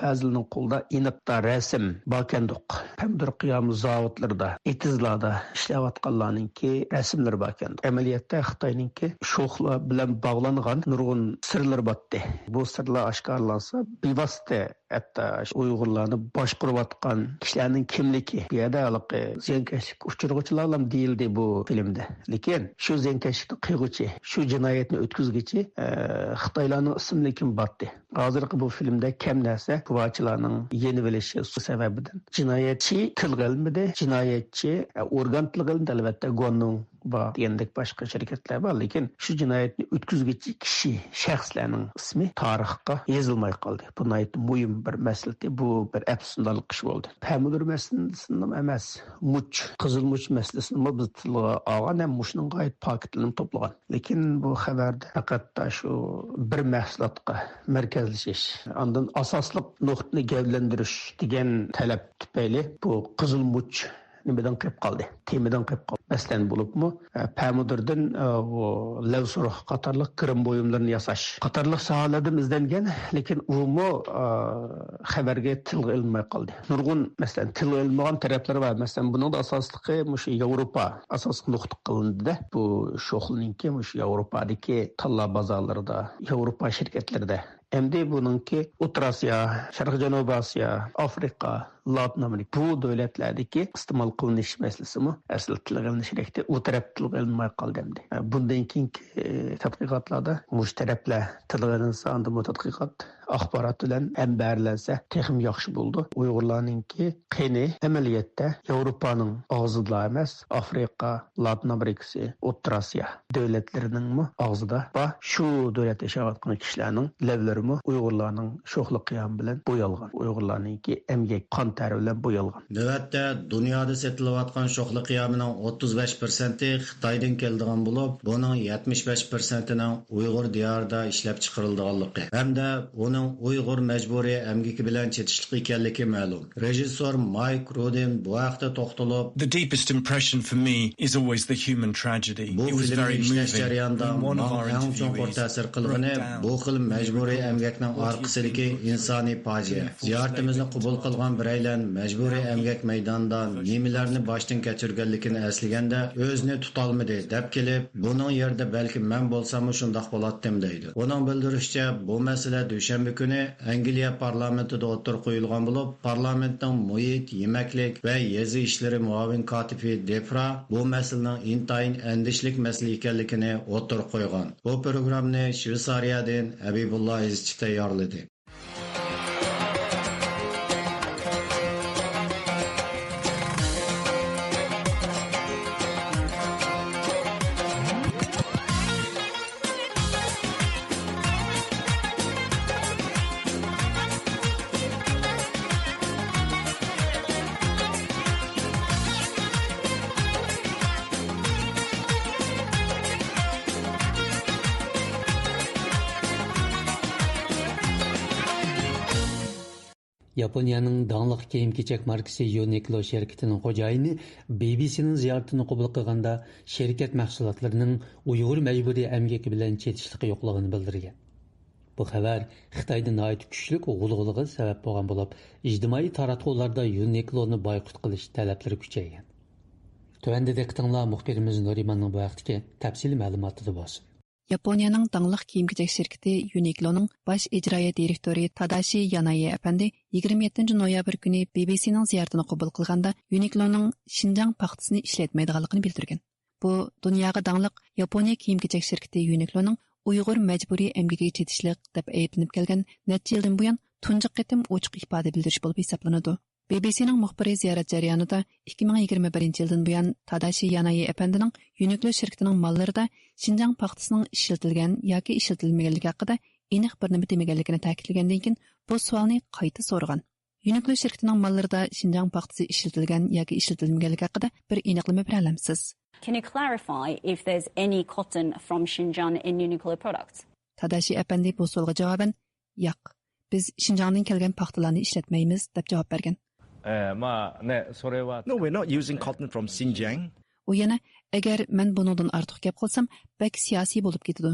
بەزىلىرىنىڭ قولىدا ئېنىقتا رەسىم باركەندۇق. پەمىدۇر قىيامى زاۋۇتلىرىدا، ئېتىزلاردا ئىشلەۋاتقانلارنىڭكى رەسىملىرى باركەندۇق. ئەمەلىيەتتە خىتاينىڭكى شوخلا بىلەن باغلانغان نۇرغۇن سىرلىرى بارتتى. بۇ سىرلار ئاشكارىلانسا، بىۋاسىتە ھەتتا شۇ ئۇيغۇرلارنى باشقۇرۇۋاتقان كىشىلەرنىڭ كىملىكى، بۇ يەردە ھېلىقى زىيانكەشلىك ئۇچرىغۇچىلارلا دېيىلدى بۇ فىلىمدە. لېكىن شۇ زىيانكەشلىكنى قىلغۇچى، شۇ جىنايەتنى ئۆتكۈزگۈچى، ئە، خىتايلارنىڭ ئىسىملىرى بارتى. ھازىرقى بۇ فىلىمدە كەم نەرسە گۇۋاچىلارنىڭ يېنىۋېلىشى سەۋەبىدىن جىنايەتچى تىلغا ئېلىنمىدى. جىنايەتچى، ئە، ئورگان تىلغا ئېلىندى، ئەلۋەتتە، گۇاندۇڭ بار دېگەندەك باشقا شىركەتلەر بار، لېكىن شۇ جىنايەتنى ئۆتكۈزگۈچى كىشى، شەخسلەرنىڭ ئىسمى تارىخقا يېزىلماي قالدى. بۇ ناھايىتى مۇھىم بىر مەسىلە، بۇ بىر ئەپسۇسلاندۇرارلىق ئىش بولدى. پەمىدۇر مەسىلىسىنىلا ئەمەس، مۇچ، قىزىل مۇچ مەسىلىسىنىمۇ بىز تىلغا ئالغان ھەم مۇشۇنىڭغا ئائىت پاكىتلىرىمۇ توپلىغان. لېكىن بۇ خەۋەردە پەقەت شۇ بىر مەھسۇلاتقا مەركەزلىشىش، ئاندىن ئاساسلىق نۇقتىنى گەۋدىلەندۈرۈش دېگەن تەلەپ تۈپەيلى بۇ قىزىل مۇچ نېمىدىن قېلىپ قالدى؟ تېمىدىن قېلىپ قالدى. مەسىلەن، بولۇپمۇ، ئە، پەمىدۇردىن، ئە، بۇ لەۋسۇرۇخ قاتارلىق گىرىم بۇيۇملىرىنى ياساش قاتارلىق ساھەلەردىمۇ ئىزدەنگەن، لېكىن ئۇمۇ، ئە، خەۋەرگە تىلغا ئېلىنماي قالدى. نۇرغۇن، مەسىلەن، تىلغا ئېلىنمىغان تەرەپلىرى بار. مەسىلەن، بۇنىڭدا ئاساسلىقى مۇشۇ ياۋروپا ئاساسلىق نۇقتا قىلىندى-دە، بۇ شوخلىنىڭكى مۇشۇ ياۋروپادىكى تاللا بازارلىرىدا، ياۋروپا شىركەتلىرىدە. ئەمدى بۇنىڭكى ئوتتۇرا ئاسىيا، شەرقىي جەنۇبىي ئاسىيا، ئافرىقا، لاتىن ئامېرىكا، بۇ دۆلەتلەردىكى ئىستېمال قىلىنىش مەسىلىسىمۇ ئەسلى تىلغا ئېلىنىش كېرەكتى. ئۇ تەرەپ تىلغا ئېلىنماي قالدى ئەمدى. بۇندىن كېيىنكى، ئە، تەتقىقاتلاردا مۇشۇ تەرەپلەر تىلغا ئېلىنسا، ئاندىن بۇ تەتقىقات ئاخبارات بىلەن ھەمبەھىرلەنسە تېخىمۇ ياخشى بولىدۇ. ئۇيغۇرلارنىڭكى قېنى ئەمەلىيەتتە ياۋروپانىڭ ئاغزىدىلا ئەمەس، ئافرىقا، لاتىن ئامېرىكىسى، ئوتتۇرا ئاسىيا دۆلەتلىرىنىڭمۇ ئاغزىدا بار. شۇ دۆلەتتە ياشاۋاتقان كىشىلەرنىڭ لەۋلىرىمۇ ئۇيغۇرلارنىڭ شوخلا قىيامى بىلەن بويالغان، ئۇيغۇرلارنىڭكى ئەمگەك قان تەرى بىلەن بويالغان. نۆۋەتتە دۇنيادا سېتىلىۋاتقان شوخلا قىيامىنىڭ ئوتتۇز بەش پىرسەنتى خىتايدىن كېلىدىغان بولۇپ، بۇنىڭ يەتمىش بەش پىرسەنتىنىڭ ئۇيغۇر دىيارىدا ئىشلەپچىقىرىلىدىغانلىقى ھەمدە ئۇنى ئۇيغۇر مەجبۇرىي ئەمگىكى بىلەن چېتىشلىق ئىكەنلىكى مەلۇم. رېژىسسور مايك رۇدىن بۇ ھەقتە توختىلىپ، The deepest impression for me is always the human tragedy. بۇ It was فىلىمنى very ئىشلەش moving. جەريانىدا When one of ماڭا our ئەڭ چوڭقۇر interviewees تەسىر قىلغىنى broke down بۇ خىل مەجبۇرىي ئەمگەكنىڭ ئارقىسىدىكى ئىنسانىي پاجىئە. زىيارىتىمىزنى قوبۇل قىلغان بىرەيلەن مەجبۇرىي ئەمگەك مەيدانىدا نېمىلەرنى باشتىن كەچۈرگەنلىكىنى ئەسلىگەندە، ئۆزىنى تۇتالمىدى، دەپ كېلىپ، بۇنىڭ يېرىدە بەلكىم مەن بولساممۇ شۇنداق بولاتتىم، دەيدۇ. ئۇنىڭ بىلدۈرۈشىچە، بۇ مەسىلە دۈشەنبە كۈنى ئەنگلىيە پارلامېنتىدا ئوتتۇرىغا قويۇلغان بولۇپ، پارلامېنتنىڭ مۇھىت، يېمەكلىك ۋە يېزا ئىشلىرى مۇئاۋىن كاتىپى دېفرا بۇ مەسىلىنىڭ ئىنتايىن ئەندىشىلىك مەسىلە ئىكەنلىكىنى ئوتتۇرىغا قويغان. بۇ پروگراممىنى شۋېتسارىيەدىن ھەبىبۇللا ئىزچى تەييارلىدى. ياپونىيەنىڭ داڭلىق كىيىم-كېچەك ماركىسى يۇنىكلو شىركىتىنىڭ خوجايىنى بى بى سىنىڭ زىيارىتىنى قوبۇل قىلغاندا، شىركەت مەھسۇلاتلىرىنىڭ ئۇيغۇر مەجبۇرىي ئەمگىكى بىلەن چېتىشلىقى يوقلۇقىنى بىلدۈرگەن. بۇ خەۋەر خىتايدا ناھايىتى كۈچلۈك غۇلغۇلىغا سەۋەب بولغان بولۇپ، ئىجتىمائىي تاراتقۇلاردا يۇنىكلونى بايقۇت قىلىش تەلەپلىرى كۈچەيگەن. تۆۋەندە دىققىتىڭلار مۇخبىرىمىز نۇرىماننىڭ بۇ ھەقتىكى تەپسىلىي مەلۇماتىدا بولسۇن. ياپونىيەنىڭ داڭلىق كىيىم-كېچەك شىركىتى يۇنىكلونىڭ باش ئىجرائىيە دىرېكتورى تاداشى يانايى ئەپەندى يىگىرمە يەتتىنچى نويابىر كۈنى بى بى سىنىڭ زىيارىتىنى قوبۇل قىلغاندا، يۇنىكلونىڭ شىنجاڭ پاختىسىنى ئىشلەتمەيدىغانلىقىنى بىلدۈرگەن. بۇ دۇنياغا داڭلىق ياپونىيە كىيىم-كېچەك شىركىتى يۇنىكلونىڭ ئۇيغۇر مەجبۇرىي ئەمگىكىگە چېتىشلىق دەپ ئەيىبلىنىپ كەلگەن نەچچە يىلدىن بۇيان تۇنجى قېتىم ئوچۇق ئىپادە بىلدۈرۈش بولۇپ ھېسابلىنىدۇ. بى بى سىنىڭ مۇخبىرى زىيارەت جەريانىدا ئىككى مىڭ يىگىرمە بىرىنچى يىلدىن بۇيان تاداشى يانايى ئەپەندىنىڭ يۇنىكلو شىركىتىنىڭ ماللىرىدا شىنجاڭ پاختىسىنىڭ ئىشلىتىلگەن ياكى ئىشلىتىلمىگەنلىكى ھەققىدە ئېنىق بىر نېمە دېمىگەنلىكىنى تەكىتلىگەندىن كېيىن، بۇ سوئالنى قايتا سورىغان. يۇنىكلو شىركىتىنىڭ ماللىرىدا شىنجاڭ پاختىسى ئىشلىتىلگەن ياكى ئىشلىتىلمىگەنلىكى ھەققىدە بىر ئېنىقلىما بېرەلەمسىز؟ Can you clarify if there's any cotton from Xinjiang in Uniqlo products? تاداشى ئەپەندى بۇ سوئالغا جاۋابەن، ياق، بىز شىنجاڭدىن كەلگەن پاختىلارنى ئىشلەتمەيمىز، دەپ جاۋاب بەرگەن. えーまあね、それは No, we're not using cotton from Xinjiang. ئۇ يەنە، ئەگەر مەن بۇنىڭدىن ئارتۇق گەپ قىلسام، بەك سىياسىي بولۇپ كېتىدۇ.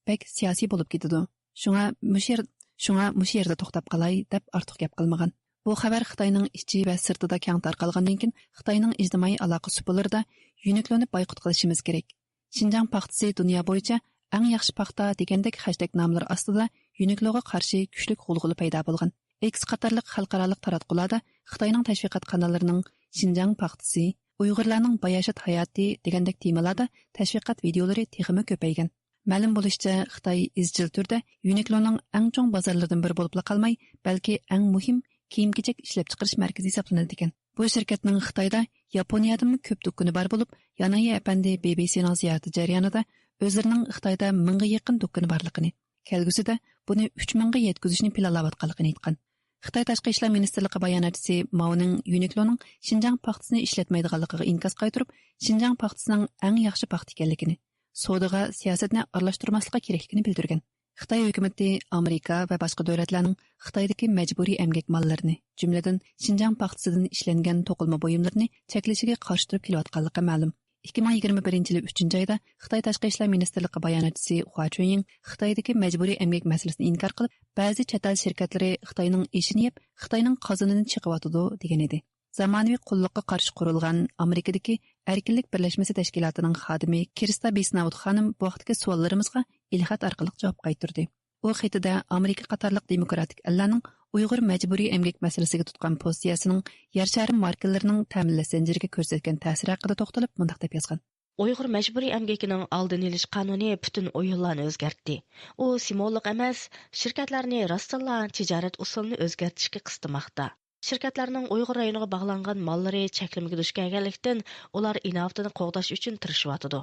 بەك سىياسىي بولۇپ كېتىدۇ. شۇڭا مۇشۇ يەر، شۇڭا مۇشۇ يەردە توختاپ قالاي، دەپ ئارتۇق گەپ قىلمىغان. بۇ خەۋەر خىتاينىڭ ئىچى ۋە سىرتىدا كەڭ تارقالغاندىن كېيىن، خىتاينىڭ ئىجتىمائىي ئالاقە سۇپىلىرىدا يۇنىكلونى بايقۇت قىلىشىمىز كېرەك. شىنجاڭ پاختىسى دۇنيا بويىچە ئەڭ ياخشى پاختا دېگەندەك خەشتەك ناملىرى ئاستىدا يۇنىكلوغا قارشى كۈچلۈك غۇلغۇلا پەيدا بولغان. ئېكس قاتارلىق خەلقئارالىق تاراتقۇلاردا خىتاينىڭ تەشۋىقات قاناللىرىنىڭ شىنجاڭ پاختىسى، ئۇيغۇرلارنىڭ باياشات ھاياتى دېگەندەك تېمىلاردا تەشۋىقات ۋىدېئولىرى تېخىمۇ كۆپەيگەن. مەلۇم بولۇشىچە، خىتاي ئىزچىل تۈردە يۇنىكلونىڭ ئەڭ چوڭ بازارلىرىدىن بىرى بولۇپلا قالماي، بەلكى ئەڭ مۇھىم كىيىم-كېچەك ئىشلەپچىقىرىش مەركىزى ھېسابلىنىدىكەن. بۇ شىركەتنىڭ خىتايدا ياپونىيەدىنمۇ كۆپ دۇكىنى بار بولۇپ، يانايى ئەپەندى بى بى سىنىڭ زىيارىتى جەريانىدا ئۆزلىرىنىڭ خىتايدا مىڭغا يېقىن دۇكىنى بارلىقىنى، كەلگۈسىدە بۇنى ئۈچ مىڭغا يەتكۈزۈشنى پىلانلاۋاتقانلىقىنى ئېيتقان. خىتاي تاشقى ئىشلار مىنىستىرلىقى باياناتچىسى ماۋنىڭ يۇنىكلونىڭ شىنجاڭ پاختىسىنى ئىشلەتمەيدىغانلىقىغا ئىنكاس قايتۇرۇپ، شىنجاڭ پاختىسىنىڭ ئەڭ ياخشى پاختا ئىكەنلىكىنى، سودىغا سىياسەتنى ئارىلاشتۇرماسلىقى كېرەكلىكىنى بىلدۈرگەن. خىتاي ھۆكۈمىتى ئامېرىكا ۋە باشقا دۆلەتلەرنىڭ خىتايدىكى مەجبۇرىي ئەمگەك ماللىرىنى، جۈملىدىن شىنجاڭ پاختىسىدىن ئىشلەنگەن توقۇلما بۇيۇملىرىنى چەكلىشىگە قارشى تۇرۇپ كېلىۋاتقانلىقى مەلۇم. ئىككى مىڭ يىگىرمە بىرىنچى يىلى ئۈچىنچى ئايدا خىتاي تاشقى ئىشلار مىنىستىرلىقى باياناتچىسى خۇا چۈنيىڭ خىتايدىكى مەجبۇرىي ئەمگەك مەسىلىسىنى ئىنكار قىلىپ، بەزى چەت ئەل شىركەتلىرى خىتاينىڭ ئېشىنى يەپ، خىتاينىڭ قازىنىنى چېقىۋاتىدۇ، دېگەن ئىدى. زامانىۋى قۇللۇققا قارشى قۇرۇلغان ئامېرىكىدىكى ئەركىنلىك بىرلەشمىسى تەشكىلاتىنىڭ خادىمى كىرستا بىسناۋۇت خانىم بۇ ھەقتىكى سوئاللىرىمىزغا ئېلخەت ئارقىلىق جاۋاب قايتۇردى. ئۇ خېتىدە ئامېرىكا قاتارلىق دېموكراتىك ئەللەرنىڭ ئۇيغۇر مەجبۇرىي ئەمگەك مەسىلىسىگە تۇتقان پوزىتسىيەسىنىڭ يەر شارى ماركىلىرىنىڭ تەمىنلەش زەنجىرىگە كۆرسەتكەن تەسىرى ھەققىدە توختىلىپ مۇنداق دەپ يازغان. ئۇيغۇر مەجبۇرىي ئەمگىكىنىڭ ئالدىنى ئېلىش قانۇنى پۈتۈن ئويۇنلارنى ئۆزگەرتتى. ئۇ سىمۋوللۇق ئەمەس، شىركەتلەرنى راستتىنلا تىجارەت ئۇسۇلىنى ئۆزگەرتىشكە قىستىماقتا. شىركەتلەرنىڭ ئۇيغۇر رايونىغا باغلانغان ماللىرى چەكلىمىگە دۇچ كەلگەنلىكتىن، ئۇلار ئىناۋىتىنى قوغداش ئۈچۈن تىرىشىۋاتىدۇ.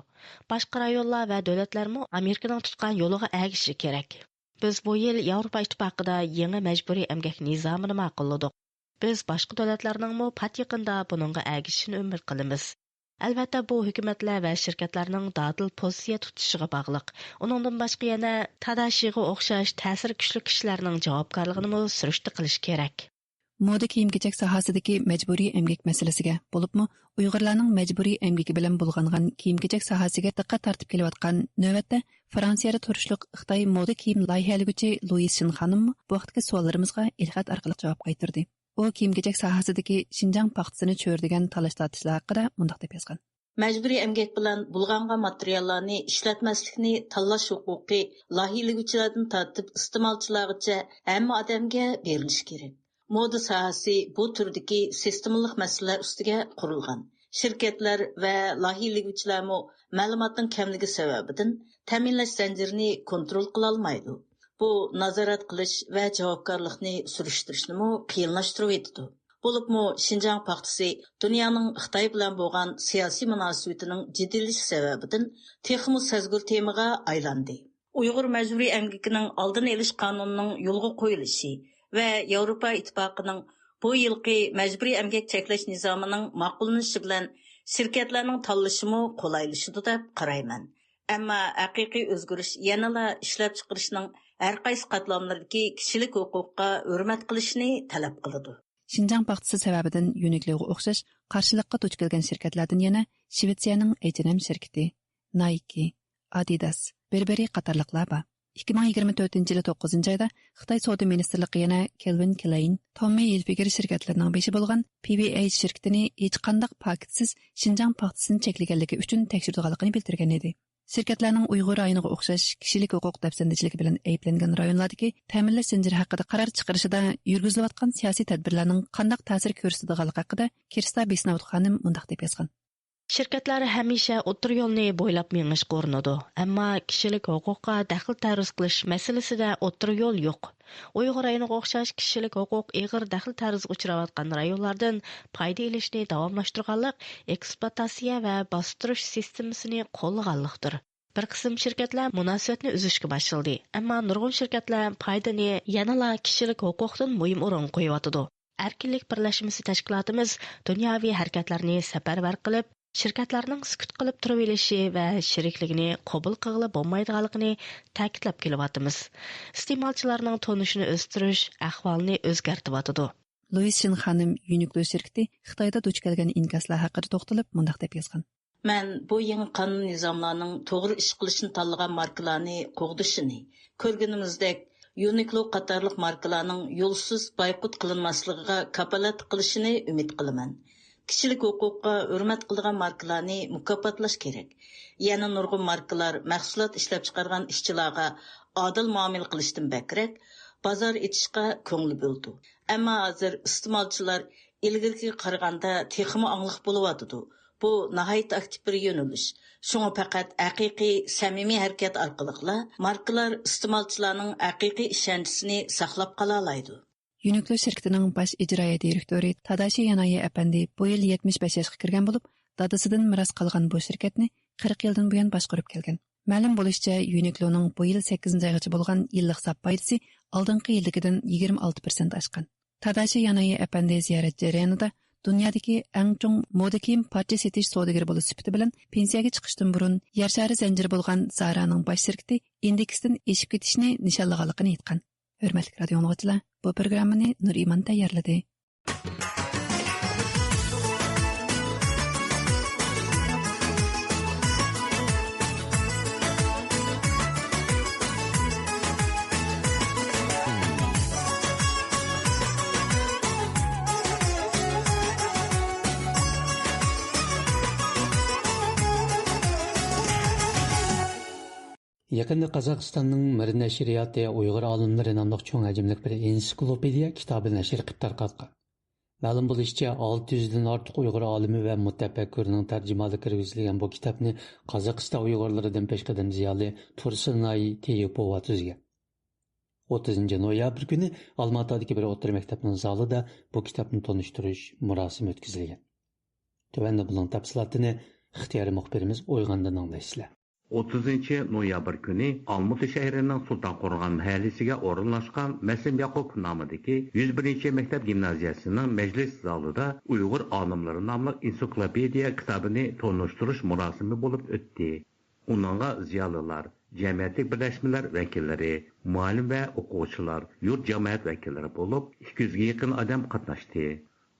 باشقا رايونلار ۋە دۆلەتلەرمۇ ئامېرىكىنىڭ تۇتقان يولىغا ئەگىشىشى كېرەك. بىز بۇ يىل ياۋروپا ئىتتىپاقىدا يېڭى مەجبۇرىي ئەمگەك نىزامىنى ماقۇللىدۇق. بىز باشقا دۆلەتلەرنىڭمۇ پات يېقىندا بۇنىڭغا ئەگىشىشىنى ئۈمىد قىلىمىز. ئەلۋەتتە، بۇ ھۆكۈمەتلەر ۋە شىركەتلەرنىڭ دادىل پوزىتسىيە تۇتۇشىغا باغلىق. ئۇنىڭدىن باشقا يەنە تاداشىغا ئوخشاش تەسىرى كۈچلۈك كىشىلەرنىڭ جاۋابكارلىقىنىمۇ سۈرۈشتە قىلىش كېرەك. مودا كىيىم-كېچەك ساھەسىدىكى مەجبۇرىي ئەمگەك مەسىلىسىگە، بولۇپمۇ ئۇيغۇرلارنىڭ مەجبۇرىي ئەمگىكى بىلەن بۇلغانغان كىيىم-كېچەك ساھەسىگە دىققەت تارتىپ كېلىۋاتقان نۆۋەتتە فرانسىيەدە تۇرۇشلۇق خىتاي مودا كىيىم لايىھەلىگۈچى لۇيىس شىن خانىم بۇ ھەقتىكى سوئاللىرىمىزغا ئېلخەت ئارقىلىق جاۋاب قايتۇردى. ئۇ كىيىم-كېچەك ساھەسىدىكى شىنجاڭ پاختىسىنى چۆرىدىگەن تالاش-تارتىشلار ھەققىدە مۇنداق دەپ يازغان. مەجبۇرىي ئەمگەك بىلەن بۇلغانغان ماتېرىياللارنى ئىشلەتمەسلىكنى تاللاش ھوقۇقى لايىھىلىگۈچىلەردىن تارتىپ ئىستېمالچىلارغىچە ھەممە ئادەمگە بېرىلىشى كېرەك. مودا ساھەسى بۇ تۈردىكى سىستېمىلىق مەسىلىلەر ئۈستىگە قۇرۇلغان. شىركەتلەر ۋە لايىھىلىگۈچىلەرمۇ مەلۇماتنىڭ كەملىكى سەۋەبىدىن تەمىنلەش زەنجىرىنى كونترول قىلالمايدۇ. بۇ نازارەت قىلىش ۋە جاۋابكارلىقنى سۈرۈشتۈرۈشنىمۇ قىيىنلاشتۇرۇۋېتىدۇ. بولۇپمۇ شىنجاڭ پاختىسى دۇنيانىڭ خىتاي بىلەن بولغان سىياسىي مۇناسىۋىتىنىڭ جىددىيلىشىشى سەۋەبىدىن تېخىمۇ سەزگۈر تېمىغا ئايلاندى. ئۇيغۇر مەجبۇرىي ئەمگىكىنىڭ ئالدىنى ئېلىش قانۇنىنىڭ يولغا قويۇلۇشى ۋە ياۋروپا ئىتتىپاقىنىڭ بۇ يىلقى مەجبۇرىي ئەمگەك چەكلەش نىزامىنىڭ ماقۇللىنىشى بىلەن شىركەتلەرنىڭ تاللىشىمۇ قولايلىشىدۇ دەپ قارايمەن. ئەمما ھەقىقىي ئۆزگىرىش يەنىلا ئىشلەپچىقىرىشنىڭ ھەرقايسى قاتلاملىرىدىكى كىشىلىك ھوقۇققا ھۆرمەت قىلىشنى تەلەپ قىلىدۇ. شىنجاڭ پاختىسى سەۋەبىدىن يۇنىكلوغا ئوخشاش قارشىلىققا دۇچ كەلگەن شىركەتلەردىن يەنە شىۋېتسىيەنىڭ ئېچ ئېن ئېم شىركىتى، نايكى، ئادىداس، بېربېرى قاتارلىقلار بار. ئىككى مىڭ يىگىرمە تۆتىنچى يىلى توققۇزىنچى ئايدا خىتاي سودا مىنىستىرلىقى يەنە كېلۋىن كىلەين، توممى ھىلفىگېر شىركەتلىرىنىڭ بېشى بولغان پى ۋى ئېيچ شىركىتىنى ھېچقانداق پاكىتسىز شىنجاڭ پاختىسىنى چەكلىگەنلىكى ئۈچۈن تەكشۈرىدىغانلىقىنى بىلدۈرگەن ئىدى. شىركەتلەرنىڭ ئۇيغۇر رايونىغا ئوخشاش كىشىلىك ھوقۇق دەپسەندىچىلىكى بىلەن ئەيىبلەنگەن رايونلاردىكى تەمىنلەش زەنجىرى ھەققىدە قارار چىقىرىشىدا يۈرگۈزۈلۈۋاتقان سىياسىي تەدبىرلەرنىڭ قانداق تەسىر كۆرسىتىدىغانلىقى ھەققىدە كىرستا بېسناۋۇت خانىم مۇنداق دەپ يازغان. شىركەتلەر ھەمىشە ئوتتۇرا يولنى بويلاپ مېڭىشقا ئۇرۇنىدۇ، ئەمما كىشىلىك ھوقۇققا دەخلى تەرۇز قىلىش مەسىلىسىدە ئوتتۇرا يول يوق. ئۇيغۇر رايونىغا ئوخشاش كىشىلىك ھوقۇق ئېغىر دەخلى تەرۇزغا ئۇچراۋاتقان رايونلاردىن پايدا ئېلىشنى داۋاملاشتۇرغانلىق ئېكسپلۇئاتاتسىيە ۋە باستۇرۇش سىستېمىسىنى قوللىغانلىقتۇر. بىر قىسىم شىركەتلەر مۇناسىۋەتنى ئۈزۈشكە باشلىدى، ئەمما نۇرغۇن شىركەتلەر پايدىنى يەنىلا كىشىلىك ھوقۇقتىن مۇھىم ئورۇنغا قويۇۋاتىدۇ. ئەركىنلىك بىرلەشمىسى تەشكىلاتىمىز دۇنياۋى ھەرىكەتلەرنى سەپەرۋەر قىلىپ، شىركەتلەرنىڭ سۈكۈت قىلىپ تۇرۇۋېلىشى ۋە شېرىكلىكىنى قوبۇل قىلغىلى بولمايدىغانلىقىنى تەكىتلەپ كېلىۋاتىمىز. ئىستېمالچىلارنىڭ تونۇشىنى ئۆستۈرۈش ئەھۋالنى ئۆزگەرتىۋاتىدۇ. لۇئىس شىن خانىم يۇنىكلو شىركىتى خىتايدا دۇچ كەلگەن ئىنكاسلار ھەققىدە توختىلىپ مۇنداق دەپ يازغان. مەن بۇ يېڭى قانۇن نىزاملارنىڭ توغرا ئىش قىلىشنى تاللىغان ماركىلارنى قوغدىشىنى، كۆرگىنىمىزدەك، يۇنىكلو قاتارلىق ماركىلارنىڭ يولسىز بايقۇت قىلىنماسلىقىغا كاپالەتلىك قىلىشىنى ئۈمىد قىلىمەن. كىشىلىك ھوقۇققا ھۆرمەت قىلىدىغان ماركىلارنى مۇكاپاتلاش كېرەك. يەنە نۇرغۇن ماركىلار مەھسۇلات ئىشلەپچىقارغان ئىشچىلارغا ئادىل مۇئامىلە قىلىشتىن بەكرەك، بازار ئېچىشقا كۆڭۈل بۆلىدۇ. ئەمما ھازىر ئىستېمالچىلار ئىلگىرىكىگە قارىغاندا تېخىمۇ ئاڭلىق بولۇۋاتىدۇ. بۇ ناھايىتى ئاكتىپ بىر يۆنىلىش. شۇڭا پەقەت ھەقىقىي، سەمىمىي ھەرىكەت ئارقىلىقلا ماركىلار ئىستېمالچىلارنىڭ ھەقىقىي ئىشەنچىسىنى ساقلاپ قالالايدۇ. يۇنىكلو شىركىتىنىڭ باش ئىجرائىيە دىرېكتورى تاداشى يانايى ئەپەندى بۇ يىل يەتمىش بەش ياشقا كىرگەن بولۇپ، دادىسىدىن مىراس قالغان بۇ شىركەتنى قىرىق يىلدىن بۇيان باشقۇرۇپ كەلگەن. مەلۇم بولۇشىچە، يۇنىكلونىڭ بۇ يىل سەككىزىنچى ئايغىچە بولغان يىللىق ساپ پايدىسى ئالدىنقى يىلدىكىدىن يىگىرمە ئالتە پىرسەنت ئاشقان. تاداشى يانايى ئەپەندى زىيارەت جەريانىدا دۇنيادىكى ئەڭ چوڭ مودا كىيىم پارچە سېتىش سودىگىرى بولۇش سۈپىتى بىلەن پېنسىيەگە چىقىشتىن بۇرۇن يەر شارى زەنجىرى بولغان زارانىڭ باش شىركىتى ئىندېكستىن ئېشىپ كېتىشنى نىشانلىغانلىقىنى ئېيتقان. ھۆرمەتلىك رادىئو ئاڭلىغۇچىلار، بۇ پروگراممىنى نۇرئىمان تەييارلىدى. يېقىندا قازاقىستاننىڭ مىر نەشرىياتى ئۇيغۇر ئالىملىرى ناملىق چوڭ ھەجىملىك بىر ئېنسىكلوپېدىيە كىتابى نەشر قىلىپ تارقاتقان. مەلۇم بولۇشىچە، ئالتە يۈزدىن ئارتۇق ئۇيغۇر ئالىمى ۋە مۇتەپەككۇرىنىڭ تەرجىمىھالى كىرگۈزۈلگەن بۇ كىتابنى قازاقىستان ئۇيغۇرلىرىدىن پېشقەدەم زىيالىي تۇرسۇنئاي تېيىپوۋا تۈزگەن. ئوتتۇزىنچى نويابىر كۈنى ئالماتادىكى بىر ئوتتۇرا مەكتەپنىڭ زالىدا بۇ كىتابنى تونۇشتۇرۇش مۇراسىمى ئۆتكۈزۈلگەن. تۆۋەندە بۇنىڭ تەپسىلاتىنى ئىختىيارىي مۇخبىرىمىز ئويغاندىن ئاڭلايسىلەر. ئوتتۇزىنچى نويابىر كۈنى ئالمۇتا شەھىرىنىڭ سۇلتان قورغان مەھەللىسىگە ئورۇنلاشقان مەسلىم ياقۇپوف نامىدىكى يۈز بىرىنچى مەكتەپ گىمنازىيەسىنىڭ مەجلىس زالىدا ئۇيغۇر ئالىملىرى ناملىق ئېنسىكلوپېدىيە كىتابىنى تونۇشتۇرۇش مۇراسىمى بولۇپ ئۆتتى. ئۇنىڭغا زىيالىيلار، جەمئىيەتلىك بىرلەشمىلەر ۋەكىللىرى، مۇئەللىم ۋە ئوقۇغۇچىلار، يۇرت جامائەت ۋەكىللىرى بولۇپ ئىككى يۈزگە يېقىن ئادەم قاتناشتى.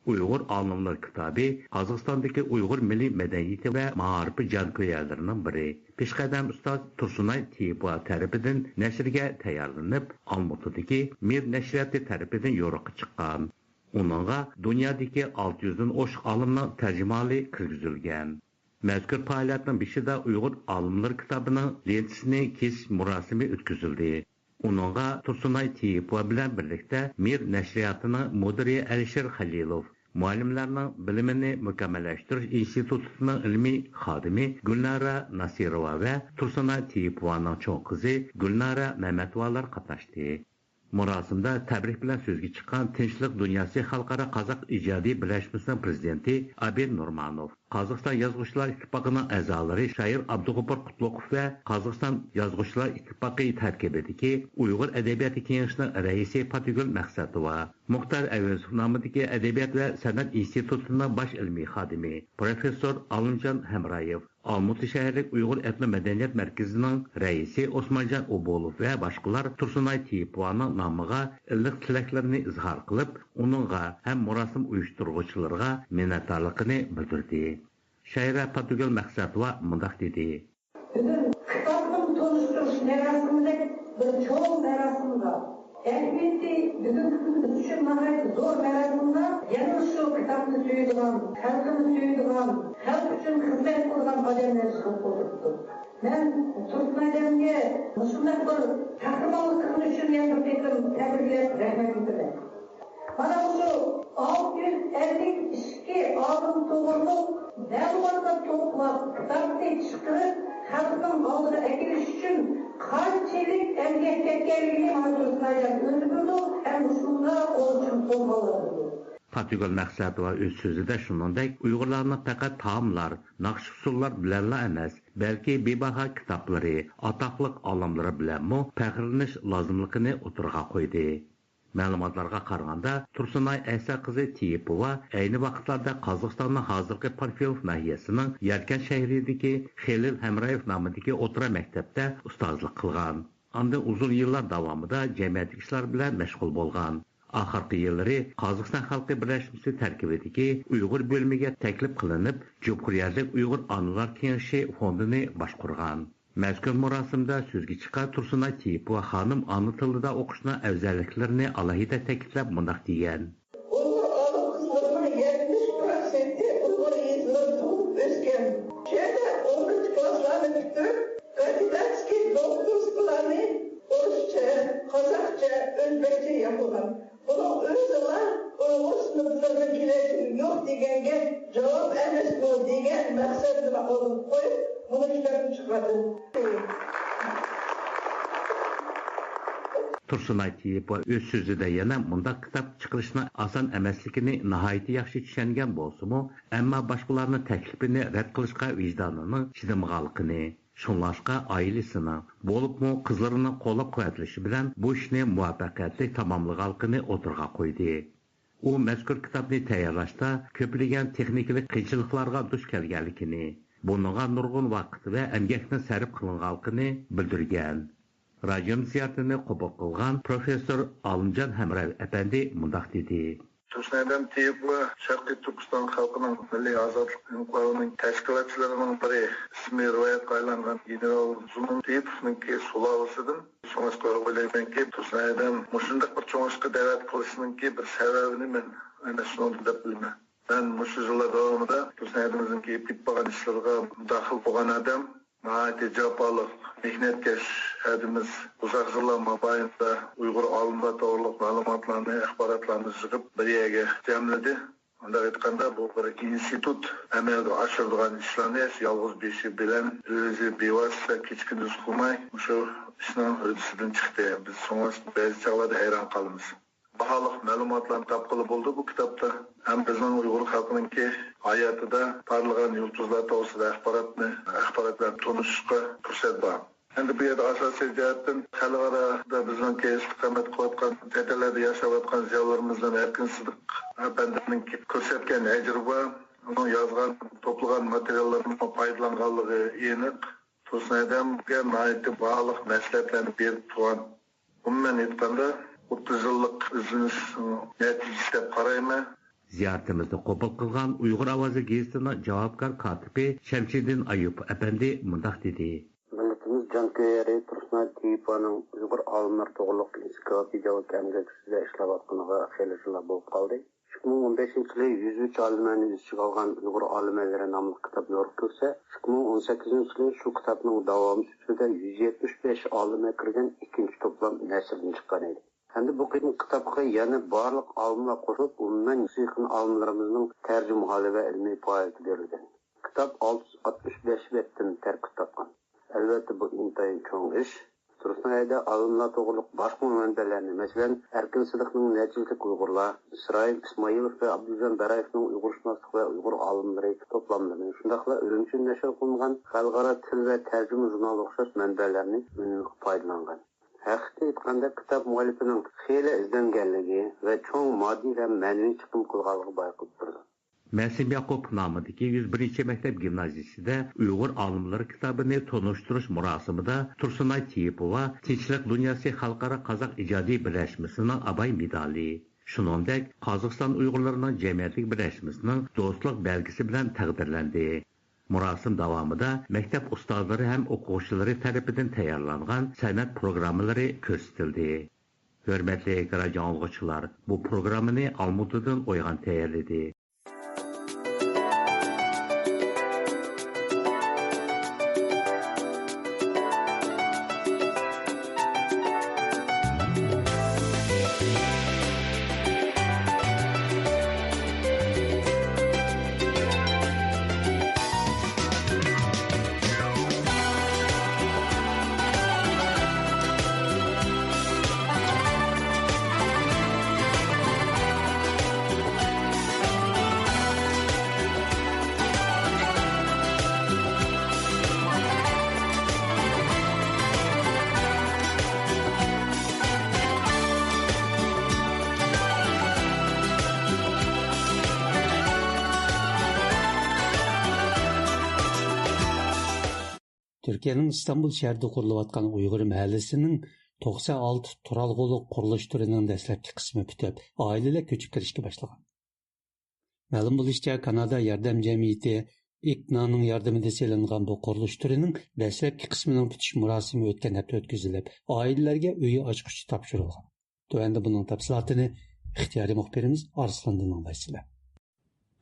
ئۇيغۇر ئالىملىرى كىتابى قازاقىستاندىكى ئۇيغۇر مىللىي مەدەنىيىتى ۋە مائارىپى جانكۆيەرلىرىنىڭ بىرى، پېشقەدەم ئۇستاز تۇرسۇنئاي تېيىپوۋا تەرىپىدىن نەشرگە تەييارلىنىپ، ئالمۇتىدىكى مىر نەشرىياتى تەرىپىدىن يورۇققا چىققان. ئۇنىڭغا دۇنيادىكى ئالتە يۈزدىن ئوشۇق ئالىمنىڭ تەرجىمىھالى كىرگۈزۈلگەن. مەزكۇر پائالىيەتنىڭ بېشىدا ئۇيغۇر ئالىملىرى كىتابىنىڭ لېنتىسىنى كېسىش مۇراسىمى ئۆتكۈزۈلدى. ئۇنىڭغا تۇرسۇنئاي تېيىپوۋا بىلەن بىرلىكتە مىر نەشرىياتىنىڭ مۇدىرى ئەلىشىر خەلىلوف، مۇئەللىملەرنىڭ بىلىمىنى مۇكەممەللەشتۈرۈش ئىنستىتۇتىنىڭ ئىلمىي خادىمى گۈلنارە ناسىروۋا ۋە تۇرسۇنئاي تېيىپوۋانىڭ چوڭ قىزى گۈلنارە مەمەتوۋالار قاتناشتى. مۇراسىمدا تەبرىك بىلەن سۆزگە چىققان تىنچلىق دۇنياسى خەلقئارا قازاق ئىجادىي بىرلەشمىسىنىڭ پىرېزىدېنتى ئابىد نۇرمانوف، قازاقىستان يازغۇچىلار ئىتتىپاقىنىڭ ئەزالىرى شائىر ئابدۇغوپۇر قۇتلۇقوف ۋە قازاقىستان يازغۇچىلار ئىتتىپاقى تەركىبىدىكى ئۇيغۇر ئەدەبىياتى كېڭىشىنىڭ رەئىسى پاتىگۈل مەقسەتوۋا، مۇختار ئەۋەزوف نامىدىكى ئەدەبىيات ۋە سەنئەت ئىنستىتۇتىنىڭ باش ئىلمىي خادىمى پروفېسسور ئالىمجان ھەمرايېۋ، ئالمۇتا شەھەرلىك ئۇيغۇر ئېتنو مەدەنىيەت مەركىزىنىڭ رەئىسى ئوسمانجان ئوبۇلوف ۋە باشقىلار تۇرسۇنئاي تېيىپوۋانىڭ نامىغا ئىللىق تىلەكلىرىنى ئىزھار قىلىپ، ئۇنىڭغا ھەم مۇراسىم ئۇيۇشتۇرغۇچىلىرىغا مىننەتدارلىقىنى بىلدۈردى. شائىرە پاتىگۈل مەقسەتوۋا مۇنداق دېدى. بۈگۈن كىتابنىڭ تونۇشتۇرۇش مەراسىمىدەك بىر چوڭ مەراسىمغا، ئەھمىيىتى بۈگۈنكى كۈنىمىز ئۈچۈن ناھايىتى زور مەراسىمغا يەنە شۇ كىتابنى سۆيىدىغان، خەلقىنى سۆيىدىغان، خەلق ئۈچۈن خىزمەت قىلىدىغان ئادەملەر يىغىلىپ ئولتۇرۇپتۇ. مەن تۇرسۇن ئادەمگە مۇشۇنداق بىر قەھرىمانلىق قىلغىنى ئۈچۈن يەنە بىر قېتىم تەبرىكلەپ رەھمەت ئېيتىمەن. مانا مۇشۇ ئالتە يۈز ئەللىك ئىككى ئالىم توغرىلىق مەلۇماتلار توپلاپ، كىتابنى چىقىرىپ، خەلقنىڭ ئالدىغا ئەكېلىش ئۈچۈن قانچىلىك ئەمگەك چەككەنلىكىنى مانا تۇرسۇن ئايدەم ئۆزى بىلىدۇ ھەم مۇشۇنىڭغا قول ئۇچۇرۇپ قولغا ئالىدۇ. پاتىگۈل مەقسەتوۋا ئۆز سۆزىدە شۇنىڭدەك ئۇيغۇرلارنىڭ پەقەت تائاملار، ناخشا-ئۇسسۇللار بىلەنلا ئەمەس، بەلكى بىباھا كىتابلىرى، ئاتاقلىق ئالىملىرى بىلەنمۇ پەخىرلىنىش لازىملىقىنى ئوتتۇرىغا قويدى. مەلۇماتلارغا قارىغاندا، تۇرسۇنئاي ئەيسا قىزى تېيىپوۋا ئەينى ۋاقىتلاردا قازاقىستاننىڭ ھازىرقى پانفىلوف ناھىيەسىنىڭ يەركەن شەھىرىدىكى خېلىل ھەمرايېف نامىدىكى ئوتتۇرا مەكتەپتە ئۇستازلىق قىلغان. ئاندىن ئۇزۇن يىللار داۋامىدا جەمئىيەتلىك ئىشلار بىلەن مەشغۇل بولغان. ئاخىرقى يىللىرى قازاقىستان خەلقى بىرلەشمىسى تەركىبىدىكى ئۇيغۇر بۆلۈمىگە تەكلىپ قىلىنىپ، جۇمھۇرىيەتلىك ئۇيغۇر ئانىلار كېڭىشى فوندىنى باشقۇرغان. مەزكۇر مۇراسىمدا سۆزگە چىققان تۇرسۇنئاي تېيىپوۋا خانىم ئانا تىلىدا ئوقۇشنىڭ ئەۋزەللىكلىرىنى ئالاھىدە تەكىتلەپ مۇنداق دېگەن. ئۇيغۇر ئانا قىزلىرىنىڭ يەتمىش پىروتسېنتى ئۇيغۇر يېزىلىرىدا تۇغۇپ ئۆسكەن. شۇ يەردە ئون بىرىنچى كلاسلارنى پۈتتۈرۈپ، كاندىداتسكىي دوكتورسكىلارنى ئورۇسچە، قازاقچە، ئۆزبەكچە ياقلىغان. بۇنىڭ ئۆزىلا ئۇيغۇر سىنىپلىرىنىڭ كېلەچىكى يوق دېگەنگە جاۋاب ئەمەسمۇ دېگەن مەقسەتنى ئالدىغا قويۇپ، بۇنى كىتابنى چىقاردىم. تۇرسۇنئاي تېيىپوۋا ئۆز سۆزىدە يەنە مۇنداق كىتاب چىقىرىشنىڭ ئاسان ئەمەسلىكىنى ناھايىتى ياخشى چۈشەنگەن بولسىمۇ، ئەمما باشقىلارنىڭ تەكلىپىنى رەت قىلىشقا ۋىجدانىنىڭ چىدىمىغانلىقىنى، شۇڭلاشقا ئائىلىسىنىڭ، بولۇپمۇ قىزلىرىنىڭ قوللاپ-قۇۋۋەتلىشى بىلەن بۇ ئىشنى مۇۋەپپەقىيەتلىك تاماملىغانلىقىنى ئوتتۇرىغا قويدى. ئۇ مەزكۇر كىتابنى تەييارلاشتا كۆپلىگەن تېخنىكىلىق قىيىنچىلىقلارغا دۇچ كەلگەنلىكىنى، بۇنىڭغا نۇرغۇن ۋاقىت ۋە ئەمگەكنىڭ سەرپ قىلىنغانلىقىنى بىلدۈرگەن. رادىيومىز زىيارىتىنى قوبۇل قىلغان پروفېسسور ئالىمجان ھەمرايېۋ ئەپەندى مۇنداق دېدى. تۇرسۇن ئادەم تېيىپوۋا شەرقىي تۈركىستان خەلقىنىڭ مىللىي ئازادلىق ئىنقىلابىنىڭ تەشكىلاتچىلىرىنىڭ بىرى، ئىسمى رىۋايەتكە ئايلانغان گېنېرال زۇنۇن تېيىپوفنىڭكى سۇلالىسىدىن. شۇڭلاشقا ئويلايمەنكى، تۇرسۇن ئادەم مۇشۇنداق بىر چوڭ ئىشقا دەۋەت قىلىشنىڭكى بىر سەۋەبىنى مەن ئەنە شۇنىڭدىن دەپ بىلىمەن. مەن مۇشۇ يىللار داۋامىدا تۇرسۇن ئادىمىزنىڭكى ئېلىپ بارغان ئىشلىرىغا مۇداخىل بولغان ئادەم، ناھايىتى جاپالىق، مېھنەتكەش ئادىمىز ئۇزاق يىللار مابەينىدە ئۇيغۇر ئالىملار توغرىلىق مەلۇماتلارنى، ئاخباراتلارنى يىغىپ بىر يەرگە جەملىدى. مۇنداق ئېيتقاندا، بۇ بىر ئىنستىتۇت ئەمەلگە ئاشۇرىدىغان ئىشلارنى يالغۇز بېشى بىلەن، ئۆزى بىۋاسىتە كېچە-كۈندۈز قىلماي، مۇشۇ ئىشنىڭ ھۆددىسىدىن چىقتى. بىز شۇڭا بەزى چاغلاردا ھەيران قالىمىز. باھالىق مەلۇماتلارنى تاپقىلى بولىدۇ بۇ كىتابتا. ھەم بىزنىڭ ئۇيغۇر خەلقىنىڭكى ھاياتىدا پارلىغان يۇلتۇزلار توغرىسىدا ئاخباراتنى، ئاخبارات بىلەن تونۇشۇشقا پۇرسەت بار. ئەمدى بۇ يەردە ئاساسىي جەھەتتىن خەلقئارادا بىزنىڭكى ئىستىقامەت قىلىۋاتقان، چەت ئەللەردە ياشاۋاتقان زىيالىيلىرىمىزدىن ئەركىن سىدىق ئەپەندىنىڭ كۆرسەتكەن ئەجرى بار، ئۇنىڭ يازغان، توپلىغان ماتېرىياللىرىدىن پايدىلانغانلىقى ئېنىق. تۇرسۇن ھەيدەمگە ناھايىتى باھالىق مەسلىھەتلەرنى بېرىپ تۇرغان. ئومۇمەن ئېيتقاندا، ئوتتۇز يىللىق ئىزدىنىشنىڭ نەتىجىسى دەپ قارايمەن. زىيارىتىمىزنى قوبۇل قىلغان ئۇيغۇر ئاۋازى گېزىتىنىڭ جاۋابكار كاتىپى شەمشىدىن ئايۇپ ئەپەندى مۇنداق دېدى. مىللىتىمىز جانكۆيەر تۇرسۇنئاي تېيىپانىڭ ئۇيغۇر ئالىملىرى توغرۇلۇق ئېنسىكلوپېدىيەلىك ئەمگەك ئۈستىدە ئىشلەۋاتقىنىغا خېلى يىللار بولۇپ قالدى. ئىككى مىڭ ئون بەشىنچى يىلى يۈز ئۈچ ئالىمنى ئۆز ئىچىگە ئالغان ئۇيغۇر ئالىملىرى ناملىق كىتاب يورۇقلىتىلسە، ئىككى مىڭ ئون سەككىزىنچى يىلى شۇ كىتابنىڭ داۋامى سۈپىتىدە يۈز يەتمىش بەش ئالىمى كىرگەن ئىككىنچى توپلام نەشردىن چىققان ئىدى. ئەمدى بۇ قېتىمقى كىتابقا يەنە بارلىق ئالىملار قوشۇلۇپ، ئومۇمەن يۈز يېقىن ئالىملىرىمىزنىڭ تەرجىمىھالى ۋە ئىلمىي پائالىيىتى بېرىلگەن. كىتاب ئالتە يۈز ئاتمىش بەش بەتتىن تەركىب تاپقان. ئەلۋەتتە، بۇ ئىنتايىن چوڭ ئىش. تۇرسۇن ھەيدەر ئالىملار توغرۇلۇق باشقا مەنبەلەرنى، مەسىلەن، ئەركىن سىدىقنىڭ نەچچىلىك ئۇيغۇرلار، ئىسرائىل ئىسمائىلوف ۋە ئابدۇلجان بەرايېۋنىڭ ئۇيغۇرشۇناسلىق ۋە ئۇيغۇر ئالىملىرى توپلاملىرىنى، شۇنداقلا ئۈرۈمچىدە نەشر قىلىنغان خەلقئارا تىل ۋە تەرجىمە ژۇرنالىغا ئوخشاش مەنبەلەرنى ئۈنۈملۈك پايدىلانغان. ھەقىقىتىنى ئېيتقاندا، كىتاب مۇئەللىپىنىڭ خېلى ئىزدەنگەنلىكى ۋە چوڭ ماددىي ھەم مەنىۋى چىقىم قىلغانلىقى بايقىلىپ تۇرىدۇ. مەسىم ياقۇپ نامىدىكى يۈز بىرىنچى مەكتەپ گىمنازىيىسىدە ئۇيغۇر ئالىملىرى كىتابىنى تونۇشتۇرۇش مۇراسىمىدا تۇرسۇنئاي تېيىپوۋا تىنچلىق دۇنياسى خەلقئارا قازاق ئىجادىي بىرلەشمىسىنىڭ ئاباي مېدالى، شۇنىڭدەك قازاقىستان ئۇيغۇرلىرىنىڭ جەمئىيەتلىك بىرلەشمىسىنىڭ دوستلۇق بەلگىسى بىلەن تەقدىرلەندى. مۇراسىم داۋامىدا مەكتەپ ئۇستازلىرى ھەم ئوقۇغۇچىلىرى تەرىپىدىن تەييارلانغان سەنئەت پروگراممىلىرى كۆرسىتىلدى. ھۆرمەتلىك رادىئو ئاڭلىغۇچىلار، بۇ پروگراممىنى ئالمۇتىدىن ئويغان تەييارلىدى. تۈركىيەنىڭ ئىستانبۇل شەھىرىدە قۇرۇلۇۋاتقان ئۇيغۇر مەھەللىسىنىڭ توقسان ئالتە تۇرالغۇلۇق قۇرۇلۇش تۈرىنىڭ دەسلەپكى قىسمى پۈتۈپ، ئائىلىلەر كۆچۈپ كىرىشكە باشلىغان. مەلۇم بولۇشىچە، كانادا ياردەم جەمئىيىتى ئىكنانىڭ ياردىمىدە سېلىنغان بۇ قۇرۇلۇش تۈرىنىڭ دەسلەپكى قىسمىنىڭ پۈتۈش مۇراسىمى ئۆتكەن ھەپتە ئۆتكۈزۈلۈپ، ئائىلىلەرگە ئۆي ئاچقۇچى تاپشۇرۇلغان. تۆۋەندە بۇنىڭ تەپسىلاتىنى ئىختىيارىي مۇخبىرىمىز ئارسلاندىن ئاڭلايسىلەر.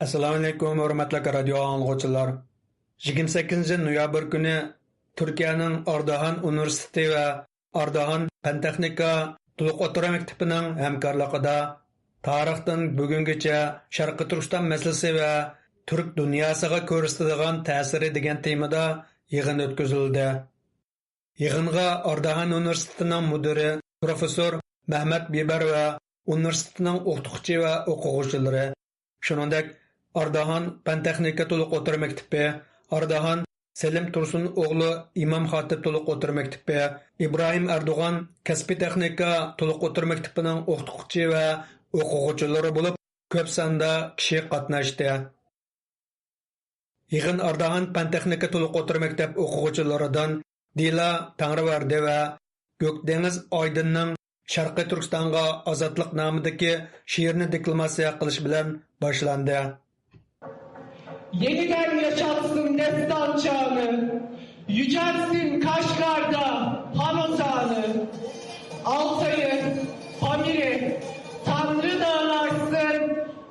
ئەسسالامۇئەلەيكۇم، ھۆرمەتلىك رادىئو ئاڭلىغۇچىلار! يىگىرمە سەككىزىنچى نويابىر كۈنى تۈركىيەنىڭ ئارداھان ئۇنىۋېرسىتېتى ۋە ئارداھان پەن-تېخنىكا تولۇق ئوتتۇرا مەكتىپىنىڭ ھەمكارلىقىدا تارىختىن بۈگۈنگىچە شەرقىي تۈركىستان مەسىلىسى ۋە تۈرك دۇنياسىغا كۆرسىتىدىغان تەسىرى دېگەن تېمىدا يىغىن ئۆتكۈزۈلدى. يىغىنغا ئارداھان ئۇنىۋېرسىتېتىنىڭ مۇدىرى پروفېسسور مەھمەت بىبەر ۋە ئۇنىۋېرسىتېتنىڭ ئوقۇتقۇچى ۋە ئوقۇغۇچىلىرى، شۇنىڭدەك ئارداھان پەن-تېخنىكا تولۇق ئوتتۇرا مەكتىپى، ئارداھان سېلىم تۇرسۇن ئوغلى ئىمام خاتىپ تولۇق ئوتتۇرا مەكتىپى، ئىبراھىم ئەردوغان كەسپىي تېخنىكا تولۇق ئوتتۇرا مەكتىپىنىڭ ئوقۇتقۇچى ۋە ئوقۇغۇچىلىرى بولۇپ، كۆپ ساندا كىشى قاتناشتى. يىغىن ئارداھان پەن-تېخنىكا تولۇق ئوتتۇرا مەكتەپ ئوقۇغۇچىلىرىدىن دىلا تەڭرىۋەردى ۋە گۆكدېڭىز ئايدىننىڭ شەرقىي تۈركىستانغا ئازادلىق نامىدىكى شېئىرىنى دېكلاماتسىيە قىلىش بىلەن باشلاندى. Yeniden yaşatsın destan çağını, yücelsin Kaşgar'da han otanı. Altay'ı, Pamir'i, Tanrı dağın açsın,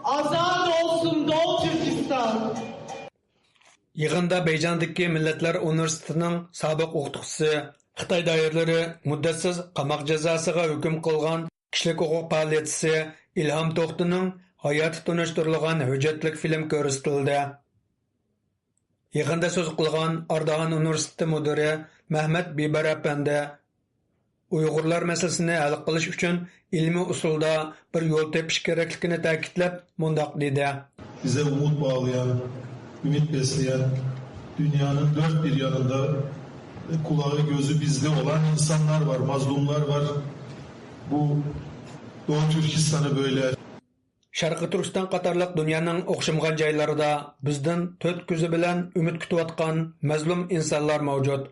azad olsun Doğu Türkistan. يىغىندا بېيجىڭدىكى مىللەتلەر ئۇنىۋېرسىتېتىنىڭ سابىق ئوقۇتقۇچىسى، خىتاي دائىرىلىرى مۇددەتسىز قاماق جازاسىغا ھۆكۈم قىلغان كىشىلىك ھوقۇق پائالىيەتچىسى ئىلھام توختىنىڭ ھاياتى تونۇشتۇرۇلغان ھۆججەتلىك فىلىم كۆرسىتىلدى. يىغىندا سۆز قىلغان ئارداھان ئۇنىۋېرسىتېتى مۇدىرى مەھمەت بىبەر ئەپەندى، ئۇيغۇرلار مەسىلىسىنى ھەل قىلىش ئۈچۈن ئىلمىي ئۇسۇلدا بىر يول تېپىش كېرەكلىكىنى تەكىتلەپ، مۇنداق دېدى. Bize umut bağlayan, ümit besleyen, dünyanın dört bir yanında kulağı gözü bizde olan insanlar var, mazlumlar var. Bu Doğu Türkistan'ı böyle شەرقىي تۈركىستان قاتارلىق دۇنيانىڭ ئوخشىمىغان جايلىرىدا بىزدىن تۆت كۆزى بىلەن ئۈمىد كۈتۈۋاتقان مەزلۇم ئىنسانلار مەۋجۇت.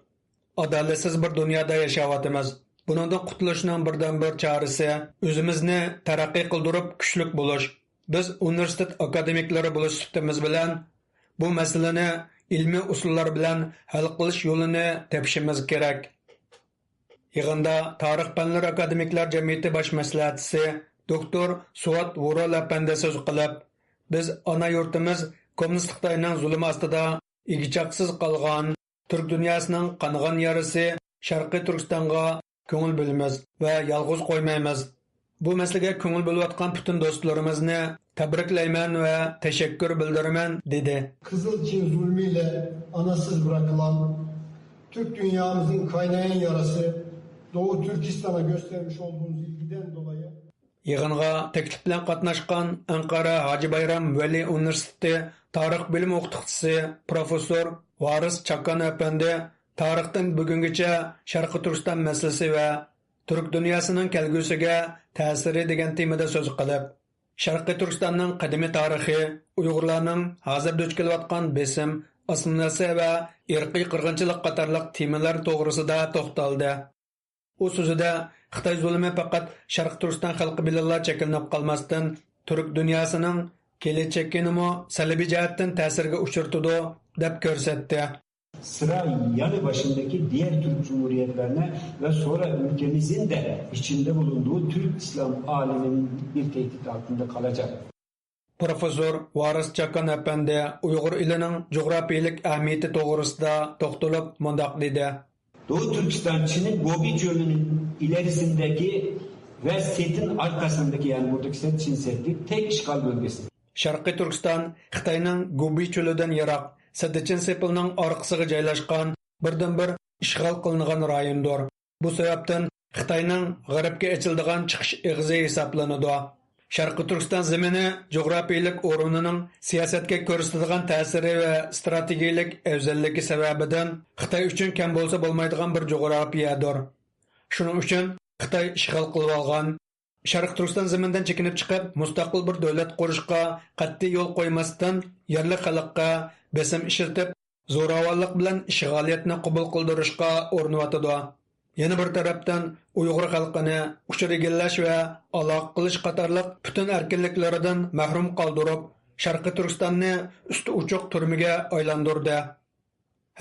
ئادالەتسىز بىر دۇنيادا ياشاۋاتىمىز. بۇنىڭدىن قۇتۇلۇشنىڭ بىردىنبىر چارىسى ئۆزىمىزنى تەرەققىي قىلدۇرۇپ كۈچلۈك بولۇش. بىز ئۇنىۋېرسىتېت ئاكادېمىكلىرى بولۇش سۈپىتىمىز بىلەن بۇ مەسىلىنى ئىلمىي ئۇسۇللار بىلەن ھەل قىلىش يولىنى تېپىشىمىز كېرەك. يىغىندا تارىخ پەنلىرى ئاكادېمىكلار جەمئىيىتى باش مەسلىھەتچىسى دوكتور سۇۋات ۋۇرال ئەپەندى سۆز قىلىپ، بىز ئانا يۇرتىمىز كوممۇنىست خىتاينىڭ زۇلۇمى ئاستىدا ئىگە-چاقىسىز قالغان، تۈرك دۇنياسىنىڭ قانىغان يارىسى شەرقىي تۈركىستانغا كۆڭۈل بۆلىمىز ۋە يالغۇز قويمايمىز. بۇ مەسىلىگە كۆڭۈل بۆلۈۋاتقان پۈتۈن دوستلىرىمىزنى تەبرىكلەيمەن ۋە تەشەككۈر بىلدۈرىمەن، دېدى. Kızıl Çin zulmüyle anasız bırakılan Türk dünyamızın kaynayan yarası Doğu Türkistan'a göstermiş olduğunuz ilgiden dolayı يىغىنغا تەكلىپ بىلەن قاتناشقان ئەنقەرە ھاجى بايرام ۋەلى ئۇنىۋېرسىتېتى تارىخ بۆلۈمى ئوقۇتقۇچىسى پروفېسسور ۋارىس چاكان ئەپەندى تارىختىن بۈگۈنگىچە شەرقىي تۈركىستان مەسىلىسى ۋە تۈرك دۇنياسىنىڭ كەلگۈسىگە تەسىرى دېگەن تېمىدا سۆز قىلىپ، شەرقىي تۈركىستاننىڭ قەدىمىي تارىخى، ئۇيغۇرلارنىڭ ھازىر دۇچ كېلىۋاتقان بېسىم، ئاسسىمىلياتسىيە ۋە ئىرقىي قىرغىنچىلىق قاتارلىق تېمىلار توغرىسىدا توختالدى. ئۇ سۆزىدە، خىتاي زۇلۇمى پەقەت شەرقىي تۈركىستان خەلقى بىلەنلا چەكلىنىپ قالماستىن، تۈرك دۇنياسىنىڭ كېلەچىكىنىمۇ سەلبىي جەھەتتىن تەسىرگە ئۇچرىتىدۇ، دەپ كۆرسەتتى. Sıra yanı başındaki diğer Türk Cumhuriyetlerine ve sonra ülkemizin de içinde bulunduğu Türk İslam aleminin bir tehdit altında kalacak. پروفېسسور ۋارىس چاكان ئەپەندى ئۇيغۇر ئېلىنىڭ جۇغراپىيىلىك ئەھمىيىتى توغرىسىدا توختىلىپ مۇنداق دېدى. Doğu Türkistan Çin'in Gobi Çölü'nün ilerisindeki ve Sed'in arkasındaki, yani buradaki Sed, Çin Seddi tek işgal bölgesi. شەرقىي تۈركىستان خىتاينىڭ گوبى چۆلىدىن يىراق، سەددىچىن سېپىلنىڭ ئارقىسىغا جايلاشقان بىردىنبىر ئىشغال قىلىنغان رايوندۇر. بۇ سەۋەبتىن خىتاينىڭ غەربكە ئېچىلىدىغان چىقىش ئېغىزى ھېسابلىنىدۇ. شەرقىي تۈركىستان زېمىنى جۇغراپىيىلىك ئورنىنىڭ سىياسەتكە كۆرسىتىدىغان تەسىرى ۋە ئىستراتېگىيىلىك ئەۋزەللىكى سەۋەبىدىن خىتاي ئۈچۈن كەم بولسا بولمايدىغان بىر جۇغراپىيەدۇر. شۇنىڭ ئۈچۈن خىتاي ئىشغال قىلىۋالغان. شەرقىي تۈركىستان زېمىنىدىن چېكىنىپ چىقىپ، مۇستەقىل بىر دۆلەت قۇرۇشقا قەتئىي يول قويماستىن، يەرلىك خەلققە بېسىم ئىشلىتىپ، زوراۋانلىق بىلەن ئىشغالىيەتنى قوبۇل قىلدۇرۇشقا ئۇرۇنۇۋاتىدۇ. يەنە بىر تەرەپتىن، ئۇيغۇر خەلقىنى ئۇچۇر ئىگىلەش ۋە ئالاقە قىلىش قاتارلىق پۈتۈن ئەركىنلىكلىرىدىن مەھرۇم قالدۇرۇپ، شەرقىي تۈركىستاننى ئۈستى ئوچۇق تۈرمىگە ئايلاندۇردى.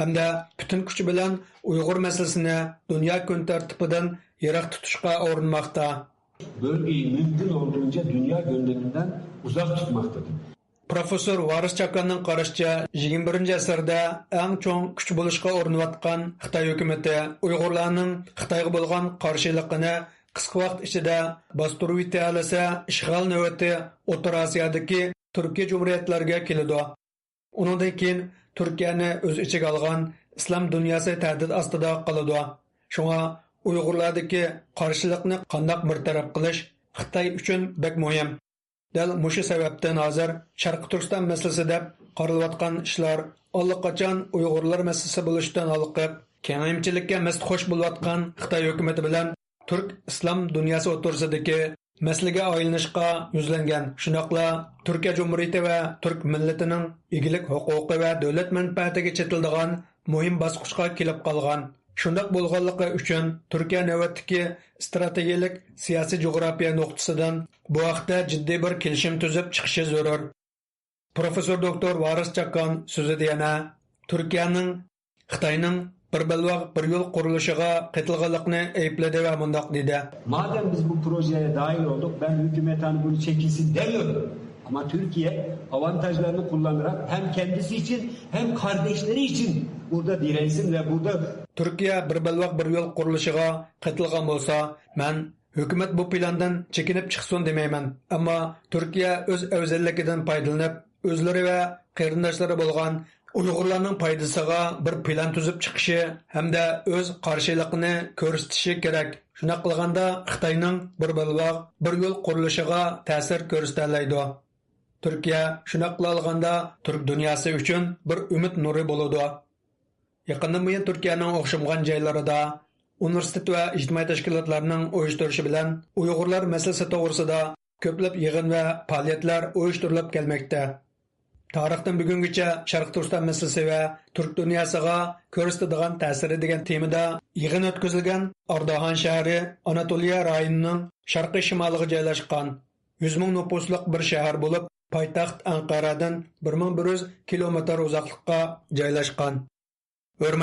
ھەمدە پۈتۈن كۈچى بىلەن ئۇيغۇر مەسىلىسىنى دۇنيا كۈن تەرتىپىدىن يىراق تۇتۇشقا ئۇرۇنماقتا. Bölgeyi mümkün olduğunca dünya gündeminden uzak tutmaktadır. پروفېسسور ۋارىس چاكاننىڭ قارىشىچە، يىگىرمە بىرىنچى ئەسىردە ئەڭ چوڭ كۈچ بولۇشقا ئۇرۇنۇۋاتقان خىتاي ھۆكۈمىتى ئۇيغۇرلارنىڭ خىتايغا بولغان قارشىلىقىنى قىسقا ۋاقىت ئىچىدە باستۇرۇۋېتەلىسە، ئىشغال نۆۋىتى ئوتتۇرا ئاسىيادىكى تۈركىي جۇمھۇرىيەتلەرگە كېلىدۇ. ئۇنىڭدىن كېيىن تۈركىيەنى ئۆز ئىچىگە ئالغان ئىسلام دۇنياسى تەھدىت ئاستىدا قالىدۇ. شۇڭا ئۇيغۇرلاردىكى قارشىلىقنى قانداق بىر تەرەپ قىلىش خىتاي ئۈچۈن بەك مۇھىم. دەل مۇشۇ سەۋەبتىن ھازىر شەرقىي تۈركىستان مەسىلىسى دەپ قارىلىۋاتقان ئىشلار ئاللىقاچان ئۇيغۇرلار مەسىلىسى بولۇشتىن ھالقىپ، كېڭەيمىچىلىككە مەستخۇش بولۇۋاتقان خىتاي ھۆكۈمىتى بىلەن تۈرك ئىسلام دۇنياسى ئوتتۇرىسىدىكى مەسىلىگە ئايلىنىشقا يۈزلەنگەن، شۇنداقلا تۈركىيە جۇمھۇرىيىتى ۋە تۈرك مىللىتىنىڭ ئىگىلىك ھوقۇقى ۋە دۆلەت مەنپەئەتىگە چېتىلىدىغان مۇھىم باسقۇچقا كېلىپ قالغان. شۇنداق بولغانلىقى ئۈچۈن، تۈركىيە نۆۋەتتىكى ئىستراتېگىيەلىك سىياسىي جۇغراپىيە نۇقتىسىدىن بۇ ھەقتە جىددىي بىر كېلىشىم تۈزۈپ چىقىشى زۆرۈر. پروفېسسور دوكتور ۋارىس چاكان سۆزىدە يەنە تۈركىيەنىڭ خىتاينىڭ بىر بەلباغ، بىر يول قۇرۇلۇشىغا قېتىلغانلىقىنى ئەيىبلىدى ۋە مۇنداق دېدى. Madem biz bu projeye dahil olduk, ben hükümete hani bunu çekilsin demiyorum. Ama Türkiye avantajlarını kullanarak hem kendisi için hem kardeşleri için burada dirensin ve burada تۈركىيە بىر بەلباغ، بىر يول قۇرۇلۇشىغا قېتىلغان بولسا، مەن ھۆكۈمەت بۇ پىلاندىن چېكىنىپ چىقسۇن دېمەيمەن، ئەمما تۈركىيە ئۆز ئەۋزەللىكىدىن پايدىلىنىپ، ئۆزلىرى ۋە قېرىنداشلىرى بولغان ئۇيغۇرلارنىڭ پايدىسىغا بىر پىلان تۈزۈپ چىقىشى ھەمدە ئۆز قارشىلىقىنى كۆرسىتىشى كېرەك. شۇنداق قىلغاندا خىتاينىڭ بىر بەلباغ، بىر يول قۇرۇلۇشىغا تەسىر كۆرسىتەلەيدۇ. تۈركىيە شۇنداق قىلالىغاندا تۈرك دۇنياسى ئۈچۈن بىر ئۈمىد نۇرى بولىدۇ. يېقىندىن بۇيان تۈركىيەنىڭ ئوخشىمىغان جايلىرىدا ئۇنىۋېرسىتېت ۋە ئىجتىمائىي تەشكىلاتلارنىڭ ئۇيۇشتۇرۇشى بىلەن ئۇيغۇرلار مەسىلىسى توغرىسىدا كۆپلەپ يىغىن ۋە پائالىيەتلەر ئۇيۇشتۇرۇلۇپ كەلمەكتە. تارىختىن بۈگۈنگىچە شەرقىي تۈركىستان مەسىلىسى ۋە تۈرك دۇنياسىغا كۆرسىتىدىغان تەسىرى دېگەن تېمىدا يىغىن ئۆتكۈزۈلگەن ئارداغان شەھىرى ئاناتولىيە رايونىنىڭ شەرقىي شىمالىغا جايلاشقان، يۈز مىڭ نوپۇسلۇق بىر شەھەر بولۇپ، پايتەخت ئەنقەرەدىن بىر مىڭ بىر يۈز كىلومېتىر ئۇزاقلىققا جايلاشقان.